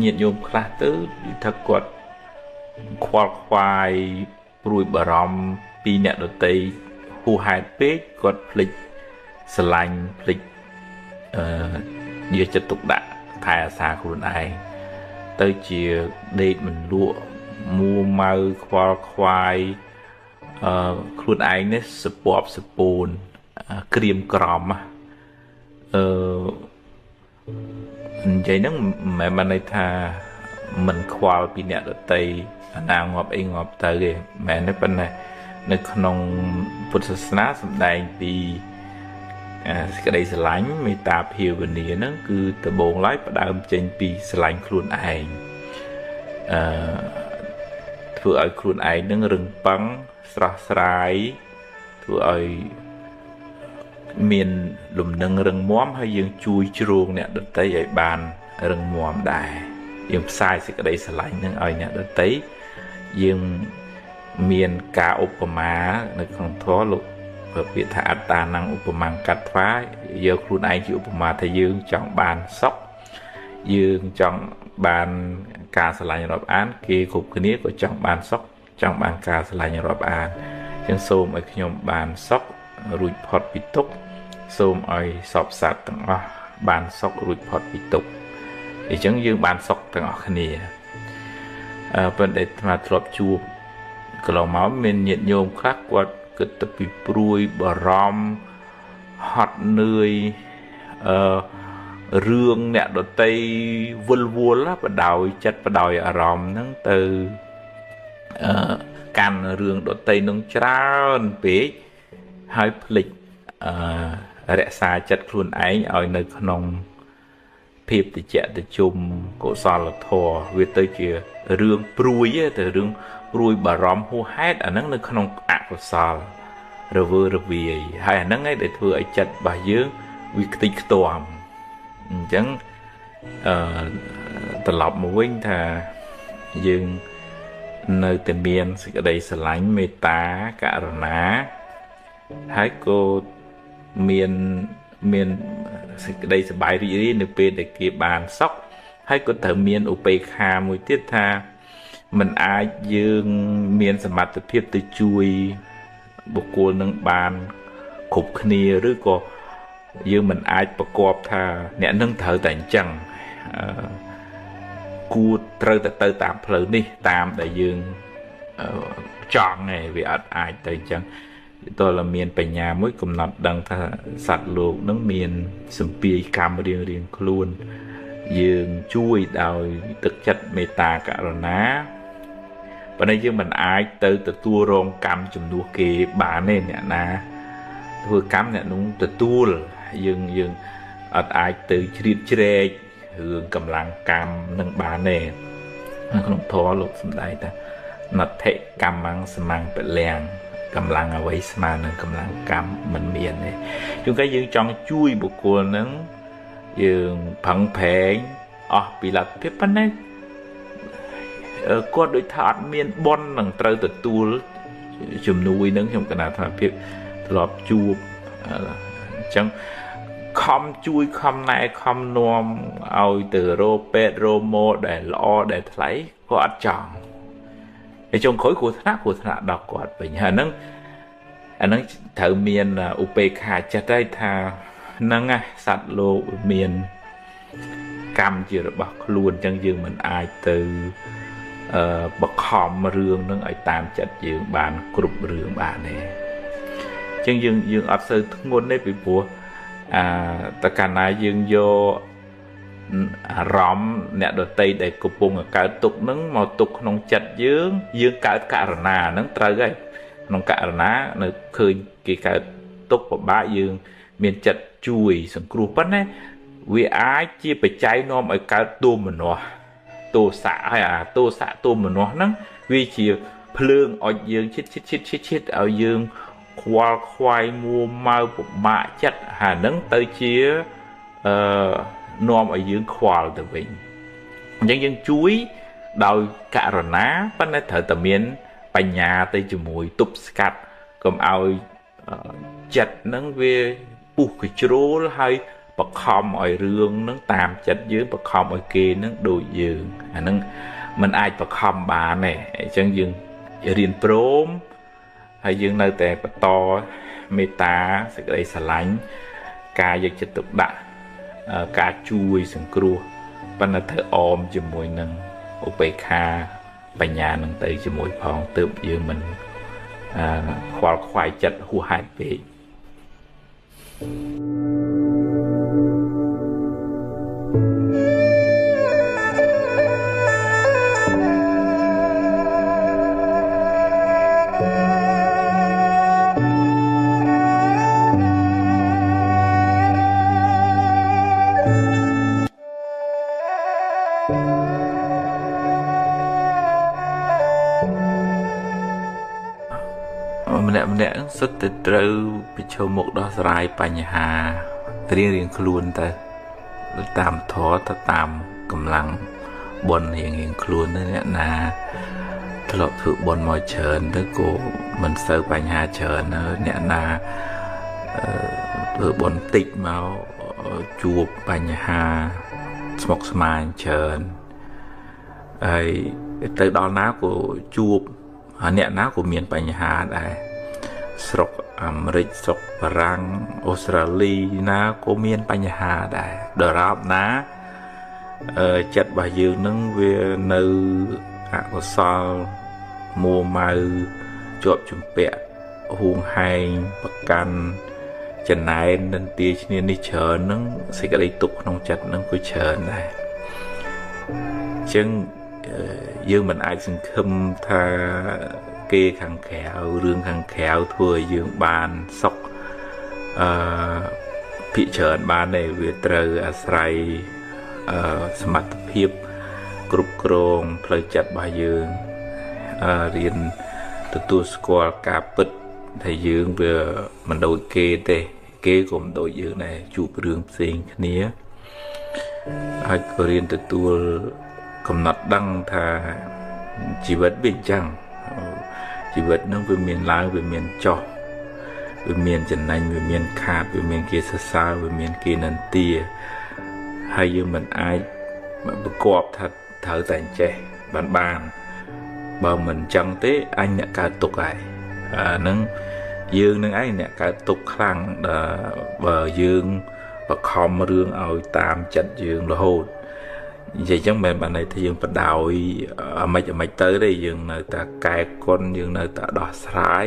ញាតិញោមខ្លះទៅថាគាត់ខ្វល់ខ្វាយព្រួយបារម្ភពីអ្នកដទៃហួសហេតុពេកគាត់ភ្លេចស្រឡាញ់ភ្លេចយកចិត្តទុកដាក់ថែអាសាខ្លួនឯងទៅជាដេកមិនលក់មួម៉ៅខ្វល់ខ្វាយខ្លួនឯងនេះសពប់សពូនក្រៀមក្រំនិយាយហ្នឹងមិនមែនន័យថាមិនខ្វល់ពីអ្នកដទៃអាណាងាប់អីងាប់ទៅទេមែនទេប៉ុន្តែនៅក្នុងពុទ្ធសាសនាសម្ដែងពីសេចក្តីស្រឡាញ់មេត្តាភាវនាហ្នឹងគឺដំបូងឡើយផ្ដើមចេញពីស្រឡាញ់ខ្លួនឯងធ្វើឲ្យខ្លួនឯងនឹងរឹងប៉ឹងស្រស់ស្រាយធ្វើឲ្យមានលំនឹងរឹងមាំហើយយើងជួយជ្រោងអ្នកដទៃឲ្យបានរឹងមាំដែរយើងផ្សាយសេចក្តីស្រឡាញ់នឹងឲ្យអ្នកដទៃយើងមានការឧបមានៅក្នុងធម៌លោកពាក្យថាអត្តានំឧបមាកត្វាយកខ្លួនឯងជាឧបមាថាយើងចង់បានសុខយើងចង់បានការស្រឡាញ់រាប់អានគេគ្រប់គ្នាក៏ចង់បានសុខចង់បានការស្រឡាញ់រាប់អានអញ្ចឹងសូមឲ្យខ្ញុំបានសុខរួចផុតពីទុក្ខសូមឲ្យសពសត្វទាំងអស់បានសុខរួចផុតពីទុក្ខអញ្ចឹងយើងបានសុខទាំងអស់គ្នាប៉ុន្តែអាត្មាធ្លាប់ជួបកន្លងមកមានញាតិញោមខ្លះគាត់គិតទៅពីព្រួយបារម្ភហត់នឿយរឿងអ្នកដតីវិលវល់បដោយចិត្តបដោយអារម្មណ៍ហ្នឹងទៅកាន់រឿងដតីនឹងច្រើនពេកហើយភ្លេចរក្សាចិត្តខ្លួនឯងឲ្យនៅក្នុងភាពតិចតិជុំកុសលធម៌វាទៅជារឿងព្រួយទៅរឿងព្រួយបារម្ភហួសហេតុអាហ្នឹងនៅក្នុងអកុសលរវើរវាយហើយអាហ្នឹងឯងដែលធ្វើឲ្យចិត្តរបស់យើងវាខ្ទេចខ្ទាំអញ្ចឹងត្រឡប់មកវិញថាយើងនៅតែមានសេចក្តីស្រឡាញ់មេត្តាករុណាហើយក៏មានសេចក្តីសប្បាយរីករាយនៅពេលដែលគេបានសុខហើយក៏ត្រូវមានឧបេក្ខាមួយទៀតថាមិនអាចយើងមានសមត្ថភាពទៅជួយបុគ្គលនឹងបានគ្រប់គ្នាឬក៏យើងមិនអាចប្រកបថាអ្នកនឹងត្រូវតែអញ្ចឹងគួរត្រូវតែទៅតាមផ្លូវនេះតាមដែលយើងចង់ឯងវាអត់អាចទៅអញ្ចឹងតើមានបញ្ញាមួយកំណត់ដឹងថាសត្វលោកនឹងមានសម្ពាយកម្មរៀងរៀងខ្លួនយើងជួយដោយទឹកចិត្តមេត្តាករុណាប៉ុន្តែយើងមិនអាចទៅទទួលរងកម្មជំនួសគេបានទេអ្នកណាធ្វើកម្មអ្នកនោះទទួលយើងអត់អាចទៅជ្រៀតជ្រែករឿងកម្លាំងកម្មនឹងបានទេក្នុងធម៌លោកសំដែងថាណដ្ឋិកម្មੰសមੰពលំកម្លាំងអ្វីស្មើនឹងកម្លាំងកម្មមិនមានទេជួនកាលយើងចង់ជួយបុគ្គលនឹងយើងប្រឹងប្រែងអស់ពីលទ្ធភាពប៉ុន្តែគាត់ដូចថាអត់មានបុណ្យនឹងត្រូវទទួលជំនួយនឹងខ្ញុំកណាថាភាពធ្លាប់ជួបអញ្ចឹងខំជួយខំណែខំនាំឲ្យទៅរកពេទ្យរកម៉ដែលល្អដែលថ្លៃក៏អត់ចង់ហើយចុងក្រោយគ្រោះថ្នាក់ដល់គាត់វិញហើយអាហ្នឹងត្រូវមានឧបេក្ខាចិត្តហើយថាហ្នឹងណាសត្វលោកមានកម្មជារបស់ខ្លួនអញ្ចឹងយើងមិនអាចទៅបខំរឿងហ្នឹងឲ្យតាមចិត្តយើងបានគ្រប់រឿងបានទេអញ្ចឹងយើងអត់សូវធ្ងន់ទេពីព្រោះតើកាលណាយើងយកអារម្មណ៍អ្នកដទៃដែលកំពុងកើតទុក្ខហ្នឹងមកទុកក្នុងចិត្តយើងយើងកើតករណាហ្នឹងត្រូវហើយក្នុងករណានៅឃើញគេកើតទុក្ខពិបាកយើងមានចិត្តជួយសង្គ្រោះប៉ុន្តែវាអាចជាបច្ច័យនាំឲ្យកើតទោមនស្សទោសៈហើយអាទោសៈទោមនស្សហ្នឹងវាជាភ្លើងអុចយើងឈិតឈិតឈិតឈិតឈិតឲ្យយើងខ្វល់ខ្វាយមួម៉ៅពិបាកចិត្តហើយហ្នឹងទៅជានាំឲ្យយើងខ្វល់ទៅវិញអញ្ចឹងយើងជួយដោយករណាប៉ុន្តែត្រូវតែមានបញ្ញាទៅជាមួយទប់ស្កាត់កុំឲ្យចិត្តហ្នឹងវាពុះកជ្រោលហើយ បខំឲ្យរឿងនឹងតាមចិត្តយើងបខំឲ្យគេនឹងដូចយើងអានឹងมันអាចបខំបានទេអញ្ចឹងយើងរៀនព្រមហើយយើងនៅតែបន្តមេត្តាសេចក្តីស្រឡាញ់ការយកចិត្តទុកដាក់ការជួយសង្គ្រោះប៉ុន្តែត្រូវអមជាមួយនឹងឧបេក្ខាបញ្ញានឹងទៅជាមួយផងទើបយើងមិនខ្វល់ខ្វាយចិត្តហួសហេតុពេកម្នាក់ៗសុទ្ធតែត្រូវប្រឈមមុខដោះស្រាយបញ្ហារៀងៗខ្លួនទៅតាមធម៌ទៅតាមកម្លាំងបុណ្យរៀងៗខ្លួនទៅអ្នកណាធ្លាប់ធ្វើបុណ្យមកច្រើនទៅក៏មិនសូវបញ្ហាច្រើនអ្នកណាធ្វើបុណ្យតិចមកជួបបញ្ហាស្មុគស្មាញច្រើនហើយទៅដល់ណាក៏ជួបអ្នកណាក៏មានបញ្ហាដែរស្រុកអាមេរិកស្រុកបារាំងអូស្ត្រាលីណាក៏មានបញ្ហាដែរដរាបណាចិត្តរបស់យើងនឹងវានៅអកុសលមួម៉ៅជាប់ជំពាក់ហួងហែងប្រកាន់ចំណែននិន្ទាឈ្នានេះច្រើននឹងសេចក្តីទុក្ខក្នុងចិត្តនឹងក៏ច្រើនដែរអញ្ចឹងយើងមិនអាចសង្ឃឹមថាគេខាងក្រៅរឿងខាងក្រៅធ្វើឲ្យយើងបានសុខភាគច្រើនបានទេវាត្រូវអាស្រ័យសមត្ថភាពគ្រប់គ្រងផ្លូវចិត្តរបស់យើងរៀនទទួលស្គាល់ការពិតថាយើងវាមិនដូចគេទេគេក៏មិនដូចយើងដែរជួបរឿងផ្សេងគ្នាហើយក៏រៀនទទួលកំណត់ដឹងថាជីវិតវាអញ្ចឹងជីវិតនឹងវាមានឡើងវាមានចុះវាមានចំណេញវាមានខាតវាមានគេសរសើរវាមានគេនិន្ទាហើយយើងមិនអាចប្រកបថាត្រូវតែអញ្ចេះបានបើមិនអញ្ចឹងទេអញអ្នកកើតទុកហើយអានឹងយើងនឹងឯងអ្នកកើតទុកខ្លាំងបើយើងបខំរឿងឲ្យតាមចិត្តយើងរហូតនិយាយចឹងមិនបានន័យថាយើងបដោយអាម៉េចទៅទេយើងនៅតែកែកុនយើងនៅតែដោះស្រាយ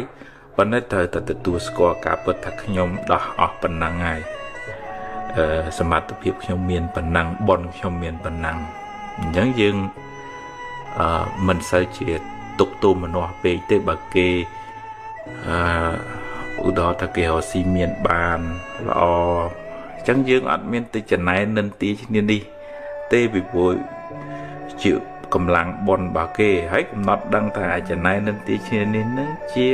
ប៉ុន្តែត្រូវតែទទួលស្គាល់ការពិតថាខ្ញុំដោះអស់ប៉ុណ្ណឹងហើយសមត្ថភាពខ្ញុំមានប៉ុណ្ណឹងបុណ្យខ្ញុំមានប៉ុណ្ណឹងអញ្ចឹងយើងមិនសូវជាទុកទោមនស្សពេកទេបើគេឧទាហរណ៍ថាគេរកស៊ីមានបានល្អអញ្ចឹងយើងអត់មានទៅចំណែននិន្ទាឈ្នានេះទេពីព្រោះជាកម្លាំងបុណ្យរបស់គេហើយកំណត់ដឹងថាចំណែននិន្ទាឈ្នានេះនឹងជា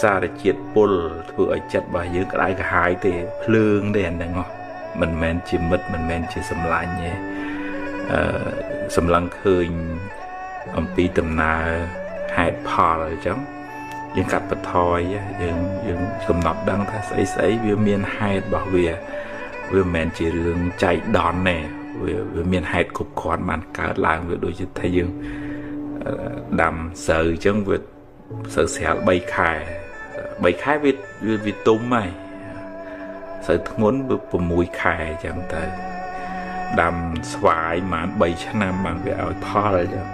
សារជាតិពុលធ្វើឲ្យចិត្តរបស់យើងក្តៅក្រហាយទេភ្លើងទេអាហ្នឹងមិនមែនជាមិត្តមិនមែនជាសម្លាញ់ទេសម្លឹងឃើញអំពីដំណើរហេតុផលអញ្ចឹងយើងកាត់បន្ថយយើងកំណត់ដឹងថាស្អីវាមានហេតុរបស់វាវាមិនមែនជារឿងចៃដន្យទេវាមានហេតុគ្រប់គ្រាន់បានកើតឡើងវាដូចជាថាយើងដាំស្រូវអញ្ចឹងវាស្រូវស្រាល3ខែ3ខែវាទុំហើយស្រូវធ្ងន់វា6ខែអញ្ចឹងទៅដាំស្វាយប្រហែល3ឆ្នាំបានវាឲ្យផលអញ្ចឹង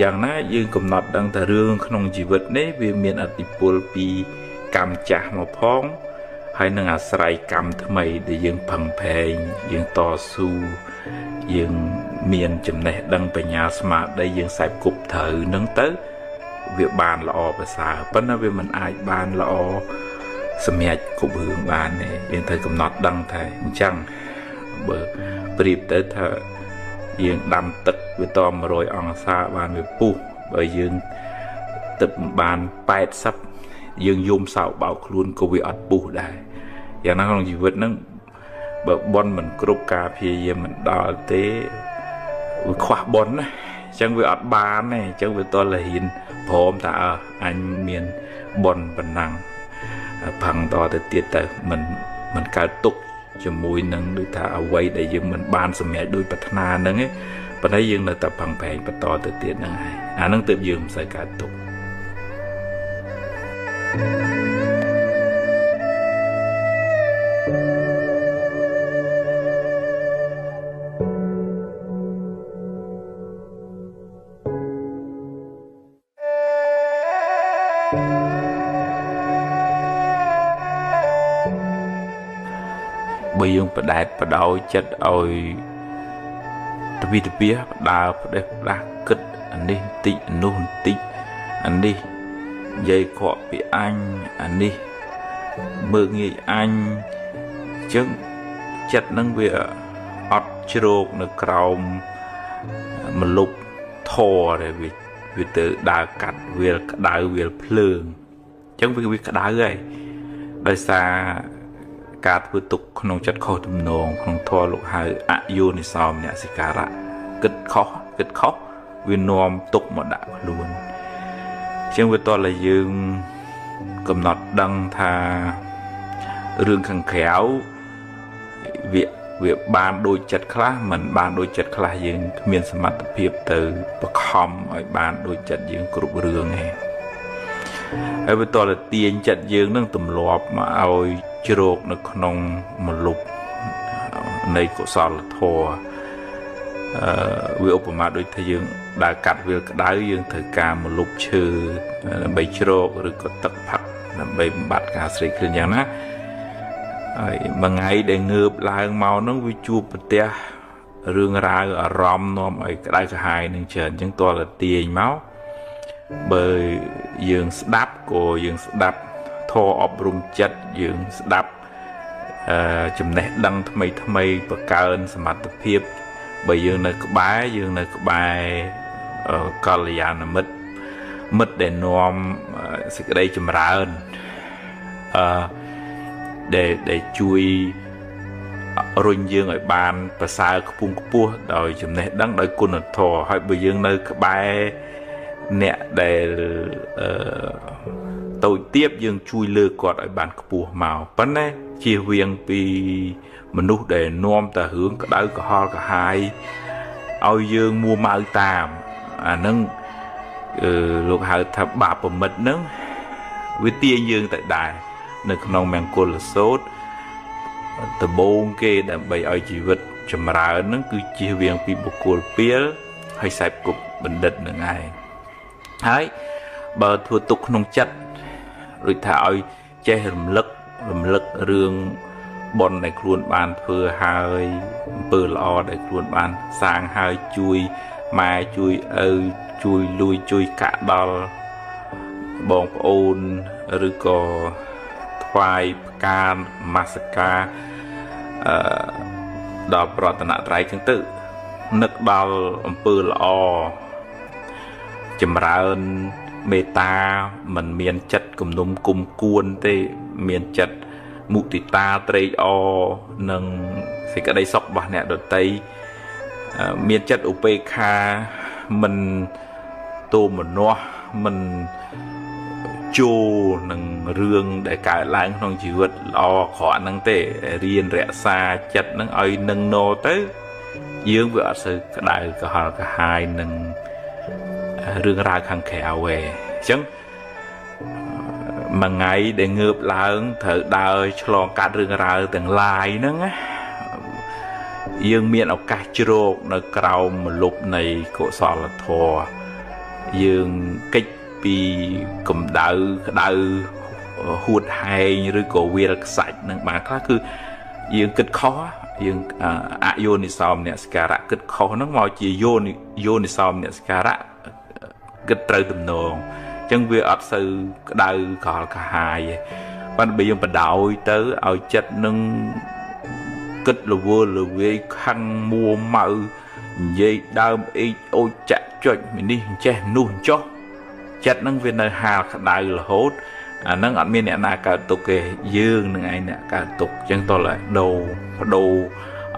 យ៉ាងណាយើងកំណត់ដឹងថារឿងក្នុងជីវិតនេះវាមានឥទ្ធិពលពីកម្មចាស់មកផងហើយនឹងអាស្រ័យកម្មថ្មីដែលយើងប្រឹងប្រែងយើងតស៊ូយើងមានចំណេះដឹងបញ្ញាស្មារតីយើងខ្សែគប់ត្រូវនឹងទៅវាបានល្អប្រសើរប៉ុន្តែវាមិនអាចបានល្អសម្រាប់គ្រប់រឿងបានទេយើងត្រូវកំណត់ដឹងថាអញ្ចឹងបើប្រៀបទៅថាយើងដាំទឹកវាត100អង្សាបានវាពុះបើយើងទឹកបាន80យើងយំសោកបោកខ្លួនក៏វាអត់ពុះដែរយ៉ាងណាក្នុងជីវិតហ្នឹងបើបុណ្យមិនគ្រប់ការព្យាយាមមិនដល់ទេវាខ្វះបុណ្យណាអញ្ចឹងវាអត់បានទេអញ្ចឹងវាតលហ៊ានព្រមថាអញមានបុណ្យប៉ុណ្ណឹងផឹងតទៅទៀតទៅមិន មិនកើតទុកជាមួយនឹងដូចថាអ្វីដែលយើងមិនបានសម្រេចដោយប្រាថ្នាហ្នឹងឯងប៉ុន្តែយើងនៅតែប្រឹងប្រែងបន្តទៅទៀតហ្នឹងហើយអាហ្នឹងទើបយើងមិនសូវកើតទុកបើយើងបដែតបដោយចិត្តឲ្យទវិទវាដើរផ្ដេសផ្ដាស់គិតអានេះបន្តិចអានោះបន្តិចអានេះនិយាយខកពីអញអានេះមើលងាយអញអញ្ចឹងចិត្តនឹងវាអត់ជ្រោកនៅក្រោមមលុបធរដែលវាទៅដើរកាត់វាលក្តៅវាលភ្លើងអញ្ចឹងវាក្តៅហើយដោយសារការធ្វើទុកក្នុងចិត្តខុសទំនងក្នុងធម៌លោកហៅអយោនិសោមនសិការៈគិតខុសវានាំទុកមកដាក់ខ្លួនអញ្ចឹងវាតតែយើងកំណត់ដឹងថារឿងខាងក្រៅវាបានដូចចិត្តខ្លះមិនបានដូចចិត្តខ្លះយើងគ្មានសមត្ថភាពទៅបខំឲ្យបានដូចចិត្តយើងគ្រប់រឿងទេហើយវាតតែទាញចិត្តយើងនឹងទម្លាប់មកឲ្យជ្រោកនៅក្នុងមលុបនៃកុសលធម៌វាឧបមាដូចថាយើងដើរកាត់វាលក្តៅយើងត្រូវការមលុបឈើដើម្បីជ្រកឬក៏ទឹកផឹកដើម្បីបំបត្តិការស្រេកឃ្លានយ៉ាងណាហើយមួយថ្ងៃដែលងើបឡើងមកហ្នឹងវាជួបប្រទះរឿងរ៉ាវអារម្មណ៍នាំឲ្យក្តៅក្រហាយនឹងច្រើនអញ្ចឹងតើទាញមកបើយើងស្ដាប់ក៏យើងស្ដាប់ធម៌អប់រំចិត្តយើងស្ដាប់ចំណេះដឹងថ្មីថ្មីបង្កើនសមត្ថភាពបើយើងនៅក្បែរយើងនៅក្បែរកល្យាណមិត្តមិត្តដែលនាំសេចក្តីចម្រើនដែលជួយរុញយើងឲ្យបានប្រសើរខ្ពង់ខ្ពស់ដោយចំណេះដឹងដោយគុណធម៌ហើយបើយើងនៅក្បែរអ្នកដែលតូចទាបយើងជួយលើកគាត់ឲ្យបានខ្ពស់មកប៉ុន្តែជៀសវាងពីមនុស្សដែលនាំតែរឿងក្តៅក្រហល់ក្រហាយឲ្យយើងមួម៉ៅតាមអាហ្នឹងលោកហៅថាបាបមិត្តហ្នឹងវាទាញយើងទៅដែរនៅក្នុងមង្គលសូត្រដំបូងគេដើម្បីឲ្យជីវិតចម្រើនហ្នឹងគឺជៀសវាងពីបុគ្គលពាលហើយសេពគប់បណ្ឌិតហ្នឹងឯងហើយបើធ្វើទុកក្នុងចិត្តដូចថាឲ្យចេះរំលឹករឿងបុណ្យដែលខ្លួនបានធ្វើហើយអំពើល្អដែលខ្លួនបានសាងហើយជួយម៉ែជួយឪជួយលួយជួយកាក់ដល់បងប្អូនឬក៏ថ្វាយផ្កានមាសការដល់ប្រតនត្រ័យចឹងទៅនឹកដល់អំពើល្អចម្រើនមេត្តាមិនមានចិត្តគំនុំគុំគួនទេមានចិត្តមុទិតាត្រេកអរនិងសេចក្តីសុខរបស់អ្នកដទៃមានចិត្តឧបេក្ខាមិនទោមនស្សមិនចូលនឹងរឿងដែលកើតឡើងក្នុងជីវិតល្អអាក្រក់ហ្នឹងទេរៀនរក្សាចិត្តហ្នឹងឲ្យនឹងណទៅយើងវាអត់សូវក្តៅក្រហល់ក្រហាយនឹងរឿងរ៉ាវខាងក្រៅទេអញ្ចឹងមួយថ្ងៃដែលងើបឡើងត្រូវដើរឆ្លងកាត់រឿងរ៉ាវទាំងឡាយហ្នឹងណាយើងមានឱកាសជ្រកនៅក្រោមម្លប់នៃកុសលធម៌យើងកិច្ចពីកម្ដៅក្តៅហួតហែងឬក៏វាលខ្សាច់នឹងបានខ្លះគឺយើងគិតខុសយើងអយោនិសោមនសិការៈគិតខុសហ្នឹងមកជាយោនិសោមនសិការៈគិតត្រូវទំនងអញ្ចឹងវាអត់សូវក្តៅក្រហល់ក្រហាយទេប៉ុន្តែបើយើងបដោយទៅឲ្យចិត្តនឹងគិតលវល់លវាយខឹងមួម៉ៅនិយាយដើមអេកអូចចាក់ចុចនេះចេះនោះចុះចិត្តនឹងវានៅហាលក្តៅរហូតអានឹងអត់មានអ្នកណាកើតទុកទេយើងនឹងឯងអ្នកកើតទុកអញ្ចឹងតោះតែដូរបដូរ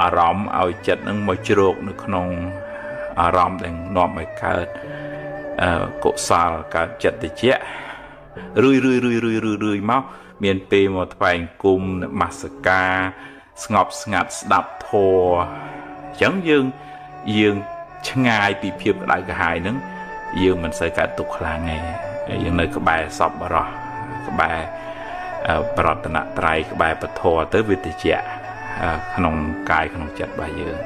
អារម្មណ៍ឲ្យចិត្តនឹងមកជ្រកនៅក្នុងអារម្មណ៍ដែលនាំឲ្យកើតកុសលកើតចិត្តតិចរឿយរឿយរឿយរឿយរឿយមក មានពេលមកថ្វាយអង្គមនមស្ការស្ងប់ស្ងាត់ស្ដាប់ធម៌អញ្ចឹងយើងឆ្ងាយពីភាពក្តៅក្រហាយហ្នឹងយើងមិនសូវកើតទុក្ខខ្លាំងទេយើងនៅក្បែរសពបរោះក្បែរប្រតនត្រ័យក្បែរពធទៅវាតិចក្នុងកាយក្នុងចិត្តរបស់យើង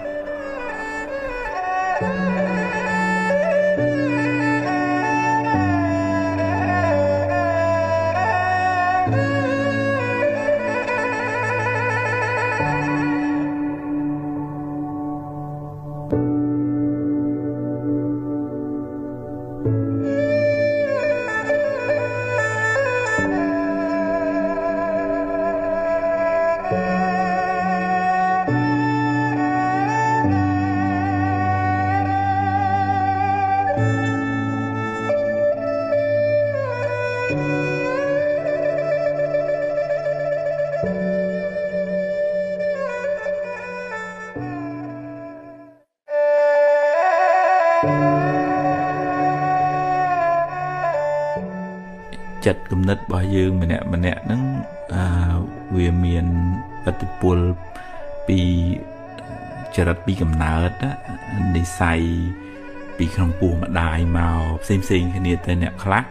ចិត្តគំនិតរបស់យើងម្នាក់ម្នាក់ហ្នឹងវាមានឥទ្ធិពលពីចរិតពីកំណើតនិស័យពីក្នុងពោះម្ដាយមកផ្សេងផ្សេងគ្នាទៅអ្នកខ្លះ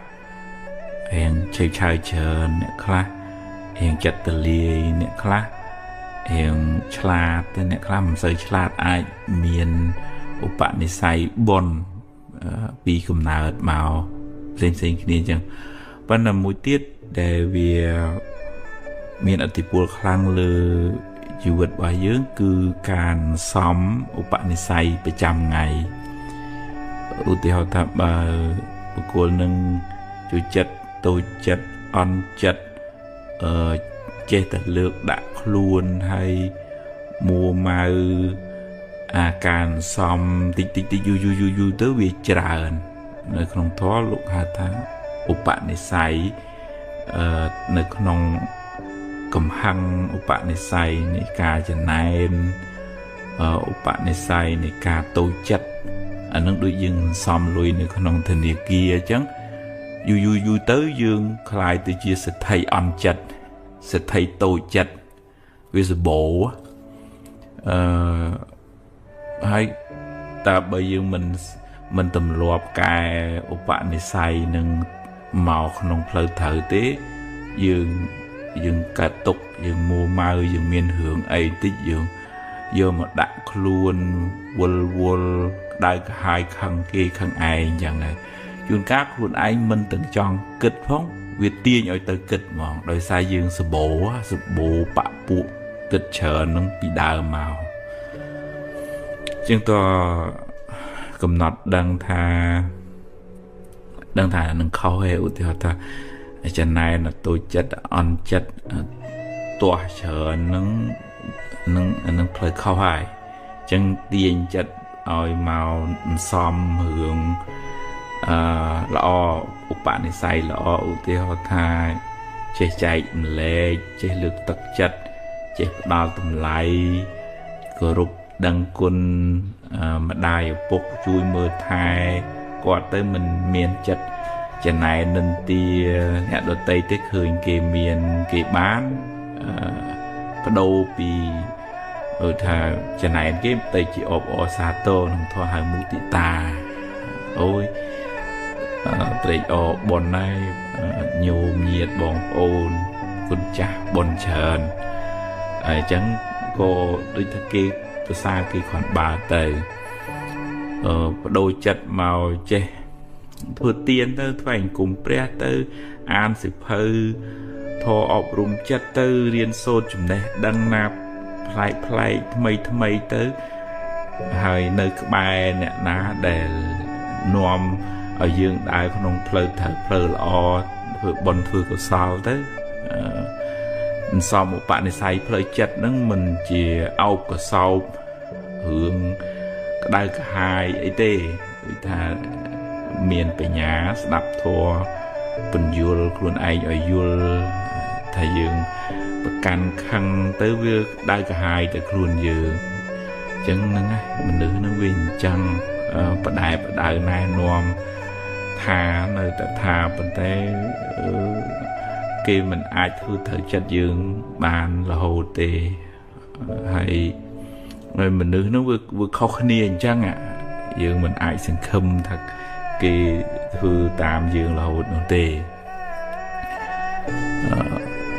រៀងឆេវឆាវច្រើនអ្នកខ្លះរៀងចិត្តទលាយអ្នកខ្លះរៀងឆ្លាតទៅអ្នកខ្លះមិនសូវឆ្លាតអាចមានឧបនិស្ស័យបុណ្យពីកំណើតមកផ្សេងផ្សេងគ្នាអញ្ចឹងប៉ុន្តែមួយទៀតដែលវាមានឥទ្ធិពលខ្លាំងលើជីវិតរបស់យើងគឺការសំឧបនិស្ស័យប្រចាំថ្ងៃឧទាហរណ៍ថាបើបុគ្គលនឹងជួយចិត្តតូចចិត្តអន់ចិត្តចេះតែលើកដាក់ខ្លួនហើយមួម៉ៅអាការសំតិចតិចតិចយូរយូរយូរទៅវាច្រើននៅក្នុងធម៌លោកហៅថាឧបនិស្ស័យនៅក្នុងកំហឹងឧបនិស្ស័យនៃការចំណែនឧបនិស្ស័យនៃការតូចចិត្តអានឹងដូចយើងសំលុយនៅក្នុងធនាគារអញ្ចឹងយូរយូរយូរទៅយើងក្លាយទៅជាសេដ្ឋីអន់ចិត្តសេដ្ឋីតូចចិត្តវាសម្បូរហើយតើបើយើងមិនទម្លាប់កែឧបនិស្ស័យនឹងមកក្នុងផ្លូវត្រូវទេយើងកើតទុកយើងមួម៉ៅយើងមានរឿងអីតិចយើងយកមកដាក់ខ្លួនវល់វល់ក្តៅក្រហាយខឹងគេខឹងឯងចឹងដែរជួនកាលខ្លួនឯងមិនទាំងចង់គិតផងវាទាញឲ្យទៅគិតហ្មងដោយសារយើងសបោបពួកគិតច្រើននឹងពីដើមមកជាងតកំណត់ដឹងថានឹងខុសឯឧទាហរណ៍ថាចំណែនតូចចិត្តអន់ចិត្តទាស់ច្រើននឹងផ្លូវខុសហើយអញ្ចឹងទាញចិត្តឲ្យមកសំរឿងល្អឧបនិស្ស័យល្អឧទាហរណ៍ថាចេះចែកម្លែកចេះលើកទឹកចិត្តចេះផ្ដល់តម្លៃគោរពដឹងគុណម្ដាយឪពុកជួយមើលថែគាត់ទៅមិនមានចិត្តចំណែននិន្ទាអ្នកដតីទេឃើញគេមានគេបានបដូរពីថាចំណែនគេទៅជាអបអរសាទរក្នុងធម៌ហៅមុទិតាអូយត្រេកអរបុណ្យហើយញោមញាតិបងប្អូនគុណចាស់បុណ្យច្រើនអញ្ចឹងក៏ដូចថាគេប្រសាគេគ្រាន់បើទៅបដូរចិត្តមកចេះធ្វើទានទៅថ្វាយអង្គមព្រះទៅអានសិភៅធម៌អប់រំចិត្តទៅរៀនសូត្រចំណេះដឹងណាប្លែកប្លែកថ្មីថ្មីទៅហើយនៅក្បែរអ្នកណាដែលនាំឲ្យយើងដើរក្នុងផ្លូវត្រូវផ្លូវល្អធ្វើបុណ្យធ្វើកុសលទៅសំឧបនិស្ស័យផ្លូវចិត្តហ្នឹងមិនជាអោបកសោបរឿងក្តៅក្រហាយអីទេគឺថាមានបញ្ញាស្ដាប់ធម៌ពន្យល់ខ្លួនឯងឲ្យយល់ថាយើងប្រកាន់ខឹងទៅវាក្តៅក្រហាយទៅខ្លួនយើងអញ្ចឹងហ្នឹងឯងមនុស្សហ្នឹងវាអញ្ចឹងបដែបដៅណែនាំថានៅតែថាប៉ុន្តែ គេមិនអាចធ្វើត្រូវចិត្តយើងបានរហូតទេហើយមនុស្សហ្នឹងវាខុសគ្នាអញ្ចឹងយើងមិនអាចសង្ឃឹមថាគេធ្វើតាមយើងរហូតនោះទេ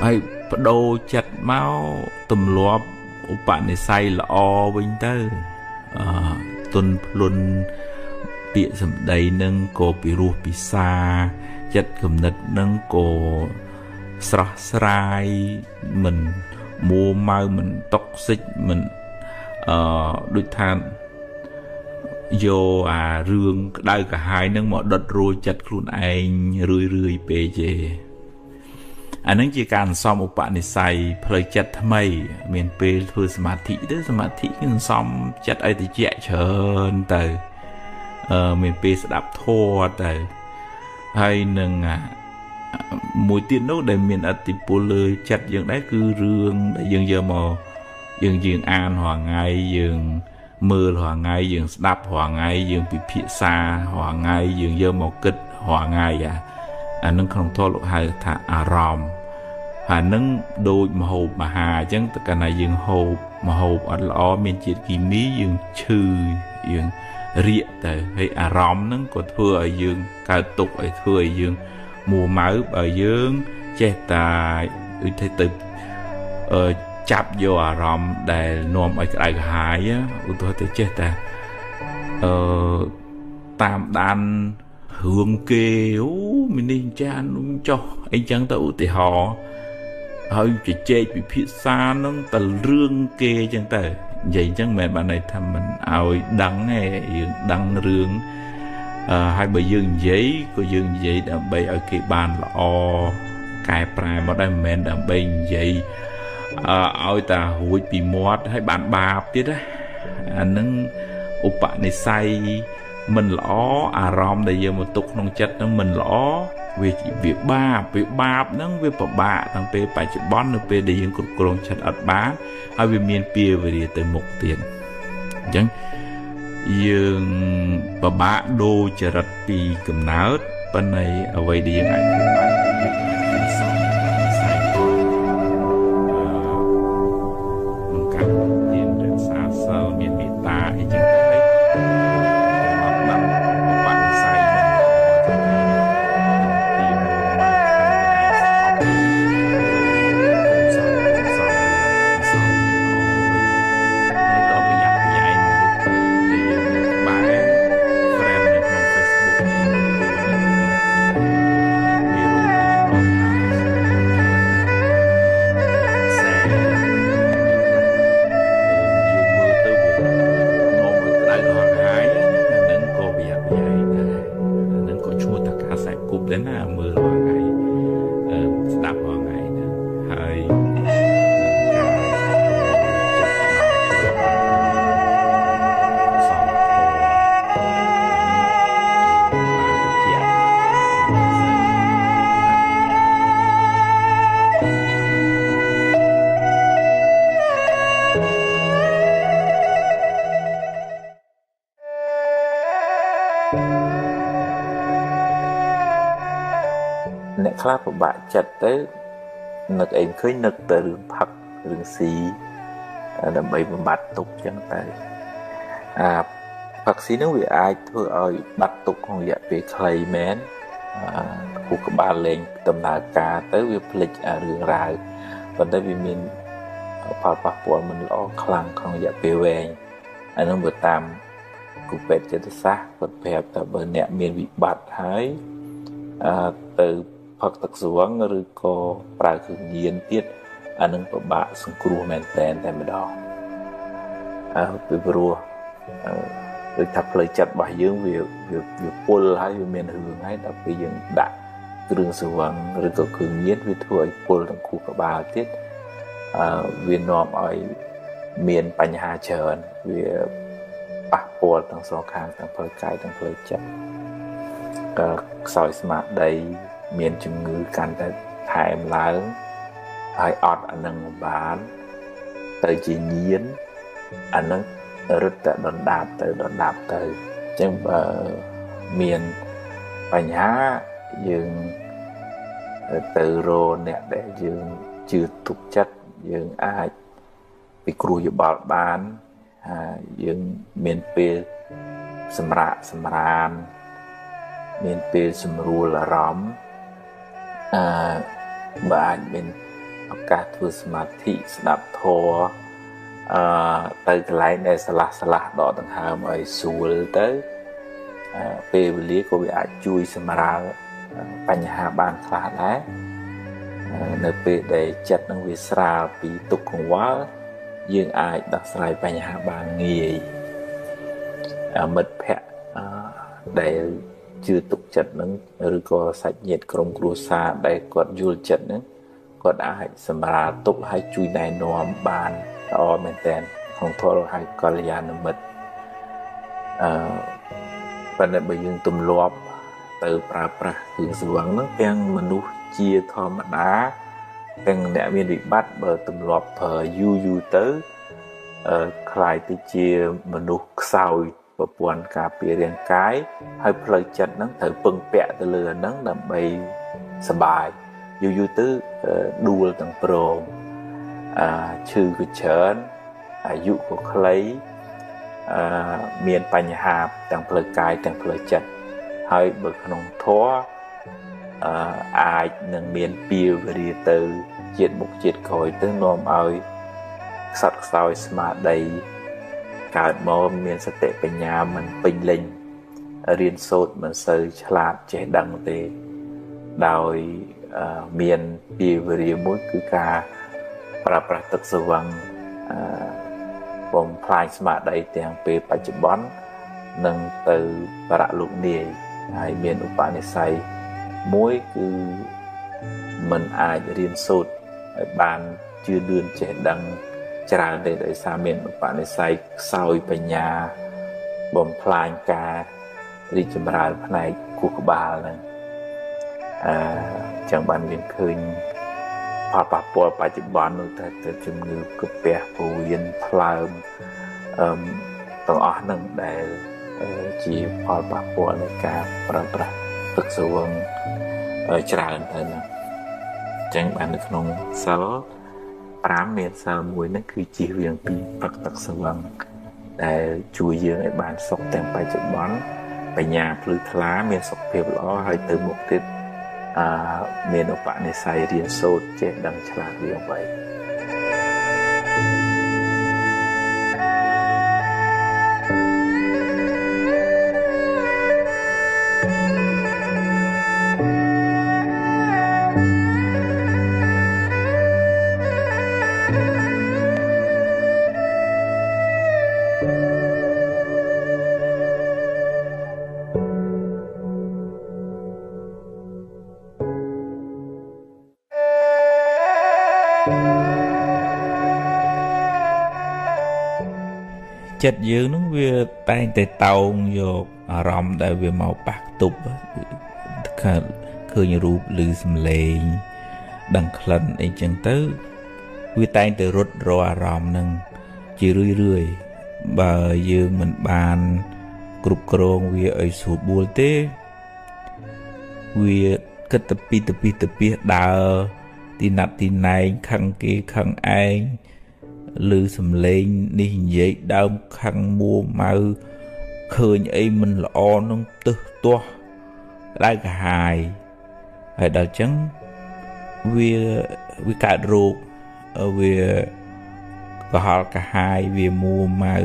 ហើយបដូរចិត្តមកទម្លាប់ឧបនិស្ស័យល្អវិញទៅទុនភ្លុនពាក្យសម្ដីនឹងក៏ពិរោះពិសាចិត្តគំនិតនឹងក៏ស្រស់ស្រាយមិនមួម៉ៅមិនតុកសិចមិនដូចថាយកអារឿងក្តៅក្រហាយនឹងមកដុតរួចចិត្តខ្លួនឯងរឿយរឿយពេកទេអានឹងជាការអន្សំឧបនិស្ស័យផ្លូវចិត្តថ្មីមានពេលធ្វើសមាធិទៅសមាធិគឺអន្សំចិត្តឲ្យតិចច្រើនទៅមានពេលស្ដាប់ធម៌ទៅហើយនឹងមួយទៀតនោះដែលមានឥទ្ធិពលលើចិត្តយើងដែរគឺរឿងដែលយើងយកមកយើងអានរាល់ថ្ងៃយើងមើលរាល់ថ្ងៃយើងស្ដាប់រាល់ថ្ងៃយើងពិភាក្សារាល់ថ្ងៃយើងយកមកគិតរាល់ថ្ងៃអានឹងក្នុងធម៌លោកហៅថាអារម្មណ៍អានឹងដូចម្ហូបអាហារអញ្ចឹងតើកាលណាយើងហូបម្ហូបអត់ល្អមានជាតិគីមីយើងឈឺយើងរាកទៅហើយអារម្មណ៍ហ្នឹងក៏ធ្វើឲ្យយើងកើតទុក្ខឲ្យធ្វើឲ្យយើងមួម៉ៅបើយើងចេះតែដូចទៅចាប់យកអារម្មណ៍ដែលនាំឲ្យក្តៅក្រហាយឧទាហរណ៍ទៅចេះតែតាមដានរឿងគេអូមីនេះចានចុះអីចឹងទៅឧទាហរណ៍ហើយជជែកពិភាក្សានឹងតែរឿងគេចឹងទៅនិយាយចឹងមិនមែនបានន័យថាមិនឲ្យដឹងទេយើងដឹងរឿងហើយបើយើងនិយាយក៏យើងនិយាយដើម្បីឲ្យគេបានល្អកែប្រែមកដែរមិនមែនដើម្បីនិយាយឲ្យតែរួចពីមាត់ហើយបានបាបទៀតណាអានឹងឧបនិស្ស័យមិនល្អអារម្មណ៍ដែលយើងមកទុកក្នុងចិត្តនឹងមិនល្អវាបាបវាបាបហ្នឹងវាពិបាកតាំងពេលបច្ចុប្បន្ននៅពេលដែលយើងគ្រប់គ្រងចិត្តអត់បានហើយវាមានពេលវេលាទៅមុខទៀតអញ្ចឹងយើងពិបាកដូរចរិតពីកំណើតប៉ុន្តែអ្វីដែលយើងអាចធ្វើបានគឺយើងអាចសន្សំក្នុងការទានរក្សាសិលមានមេត្តាអីចឹងទៅហើយអត់ដល់បនិស្ស័យមិនល្អទៅទីមួយមកខាងឯងស្អប់សំសំសំវិញហើយតប្រយ័ត្នប្រយែងមនុស្សដែលយើងនៅក្បែរ friend នៅក្នុង Facebook មានរូបឆ្លងតាមសែយើងមើលទៅវានាំឲ្យក្តៅក្រហាយអានឹងក៏ប្រយ័ត្នប្រយែងដែរអានឹងក៏ឈ្មោះថាការខ្សែគប់ដែរណាមើលរាល់ថ្ងៃស្ដាប់រាល់ថ្ងៃណាហើយការចិត្តមកជួយសំធម៌បានជាអ្នកខ្លះពិបាកចិត្តទៅនឹកអីឃើញនឹកទៅរឿងផឹករឿងស៊ីដើម្បីបំបត្តិទុក្ខចឹងទៅអាផឹកស៊ីហ្នឹងវាអាចធ្វើឲ្យបាត់ទុក្ខក្នុងរយៈពេលខ្លីមែនខួរក្បាលលែងដំណើរការទៅវាភ្លេចអារឿងរ៉ាវប៉ុន្តែវាមានផលប៉ះពាល់មិនល្អខ្លាំងក្នុងរយៈពេលវែងអានោះបើតាមគ្រូពេទ្យចិត្តសាស្ត្រគាត់ប្រាប់ថាបើអ្នកមានវិបត្តិហើយទៅផឹកទឹកស្រវឹងឬក៏ប្រើគ្រឿងញៀនទៀតអានឹងពិបាកសង្គ្រោះមែនតែម្ដងពីព្រោះដូចថាផ្លូវចិត្តរបស់យើងវាពុលហើយវាមានរឿងហើយដល់ពេលយើងដាក់គ្រឿងស្រវឹងឬក៏គ្រឿងញៀនវាធ្វើឲ្យពុលទាំងខួរក្បាលទៀតវានាំឲ្យមានបញ្ហាច្រើនវាប៉ះពាល់ទាំងសងខាងទាំងផ្លូវកាយទាំងផ្លូវចិត្តក៏ខ្សោយស្មារតីមានជំងឺកាន់តែថែមឡើងហើយអត់អានឹងបានទៅជាញៀនអានឹងរឹតតែដុនដាបទៅដុនដាបទៅអញ្ចឹងបើមានបញ្ហាយើង ទៅរកអ្នកដែលយើងជឿទុកចិត្តយើងអាចពិគ្រោះយោបល់បានយើងមានពេលសម្រាកសម្រានមានពេលសម្រួលអារម្មណ៍បើអាចមានឱកាសធ្វើសមាធិស្ដាប់ធម៌ទៅកន្លែងដែលឆ្លាស់ឆ្លាស់ដកដង្ហើមឲ្យស្រួលទៅពេលវេលាក៏វាអាចជួយសម្រាលបញ្ហាបានខ្លះដែរនៅពេលដែលចិត្តនឹងវាស្រាលពីទុក្ខកង្វល់យើងអាចដោះស្រាយបញ្ហាបានងាយមិត្តភក្តិដែលជឿទុកចិត្តនឹងឬក៏សាច់ញាតិក្រុមគ្រួសារដែលគាត់យល់ចិត្តនឹងគាត់អាចសម្រាលទុក្ខហើយជួយណែនាំបានល្អមែនទែនក្នុងធម៌ហៅកល្យាណមិត្តប៉ុន្តែបើយើងទម្លាប់ទៅប្រើប្រាស់គ្រឿងស្រវឹងហ្នឹងទាំងមនុស្សជាធម្មតាទាំងអ្នកមានវិបត្តិបើទម្លាប់ប្រើយូរយូរទៅក្លាយទៅជាមនុស្សខ្សោយប្រព័ន្ធការពាររាងកាយហើយផ្លូវចិត្តហ្នឹងត្រូវពឹងពាក់ទៅលើអាហ្នឹងដើម្បីសប្បាយយូរយូរទៅដួលទាំងព្រមឈឺក៏ច្រើនអាយុក៏ខ្លីមានបញ្ហាទាំងផ្លូវកាយទាំងផ្លូវចិត្តហើយបើក្នុងធម៌អាចនឹងមានពៀវរាទៅជាតិមុខជាតិក្រោយទៅនាំឲ្យខ្សត់ខ្សោយស្មារតីកើតមកមានសតិបញ្ញាមិនពេញលេញរៀនសូត្រមិនសូវឆ្លាតចេះដឹងទេដោយមានពៀវរាមួយគឺការប្រើប្រាស់ទឹកស្រវឹងបំផ្លាញស្មារតីទាំងពេលបច្ចុប្បន្ននិងទៅបរលោកនាយហើយមានឧបនិស្ស័យមួយគឺមិនអាចរៀនសូត្រឲ្យបានជឿលឿនចេះដឹងច្រើនទេដោយសារមានឧបនិស្ស័យខ្សោយបញ្ញាបំផ្លាញការរីកចម្រើនផ្នែកខួរក្បាលហ្នឹងចឹងបានយើងឃើញផលប៉ះពាល់បច្ចុប្បន្ននោះតែទៅជំងឺក្រពះពោះវៀនថ្លើមទាំងអស់ហ្នឹងដែលជាផលប៉ះពាល់នៃការប្រើប្រាស់ទឹកស្រវឹងច្រើនទៅហ្នឹងចឹងបាននៅក្នុងសិល5មានសិលមួយហ្នឹងគឺជៀសវាងពីផឹកទឹកស្រវឹងដែលជួយយើងឲ្យបានសុខទាំងបច្ចុប្បន្នបញ្ញាភ្លឺថ្លាមានសុខភាពល្អហើយទៅមុខទៀតមានឧបនិស្ស័យរៀនសូត្រចេះដឹងឆ្លាតវាវៃចិត្តយើងនឹងវាតែងតែតោងយកអារម្មណ៍ដែលវាមកប៉ះខ្ទប់ឃើញរូបឬសំឡេងដឹងក្លិនអីចឹងទៅវាតែងតែរត់រកអារម្មណ៍នឹងជារឿយរឿយបើយើងមិនបានគ្រប់គ្រងវាឲ្យស្រួលបួលទេវាគិតទៅពីទៅពីទៅពីដើរទីណាត់ទីណែងខឹងគេខឹងឯងឬសំឡេងនេះនិយាយដើមខឹងមួម៉ៅឃើញអីមិនល្អនឹងទឹះទាស់ក្តៅក្រហាយហើយដល់ចឹងវាកើតរោគវាក្រហល់ក្រហាយវាមួម៉ៅ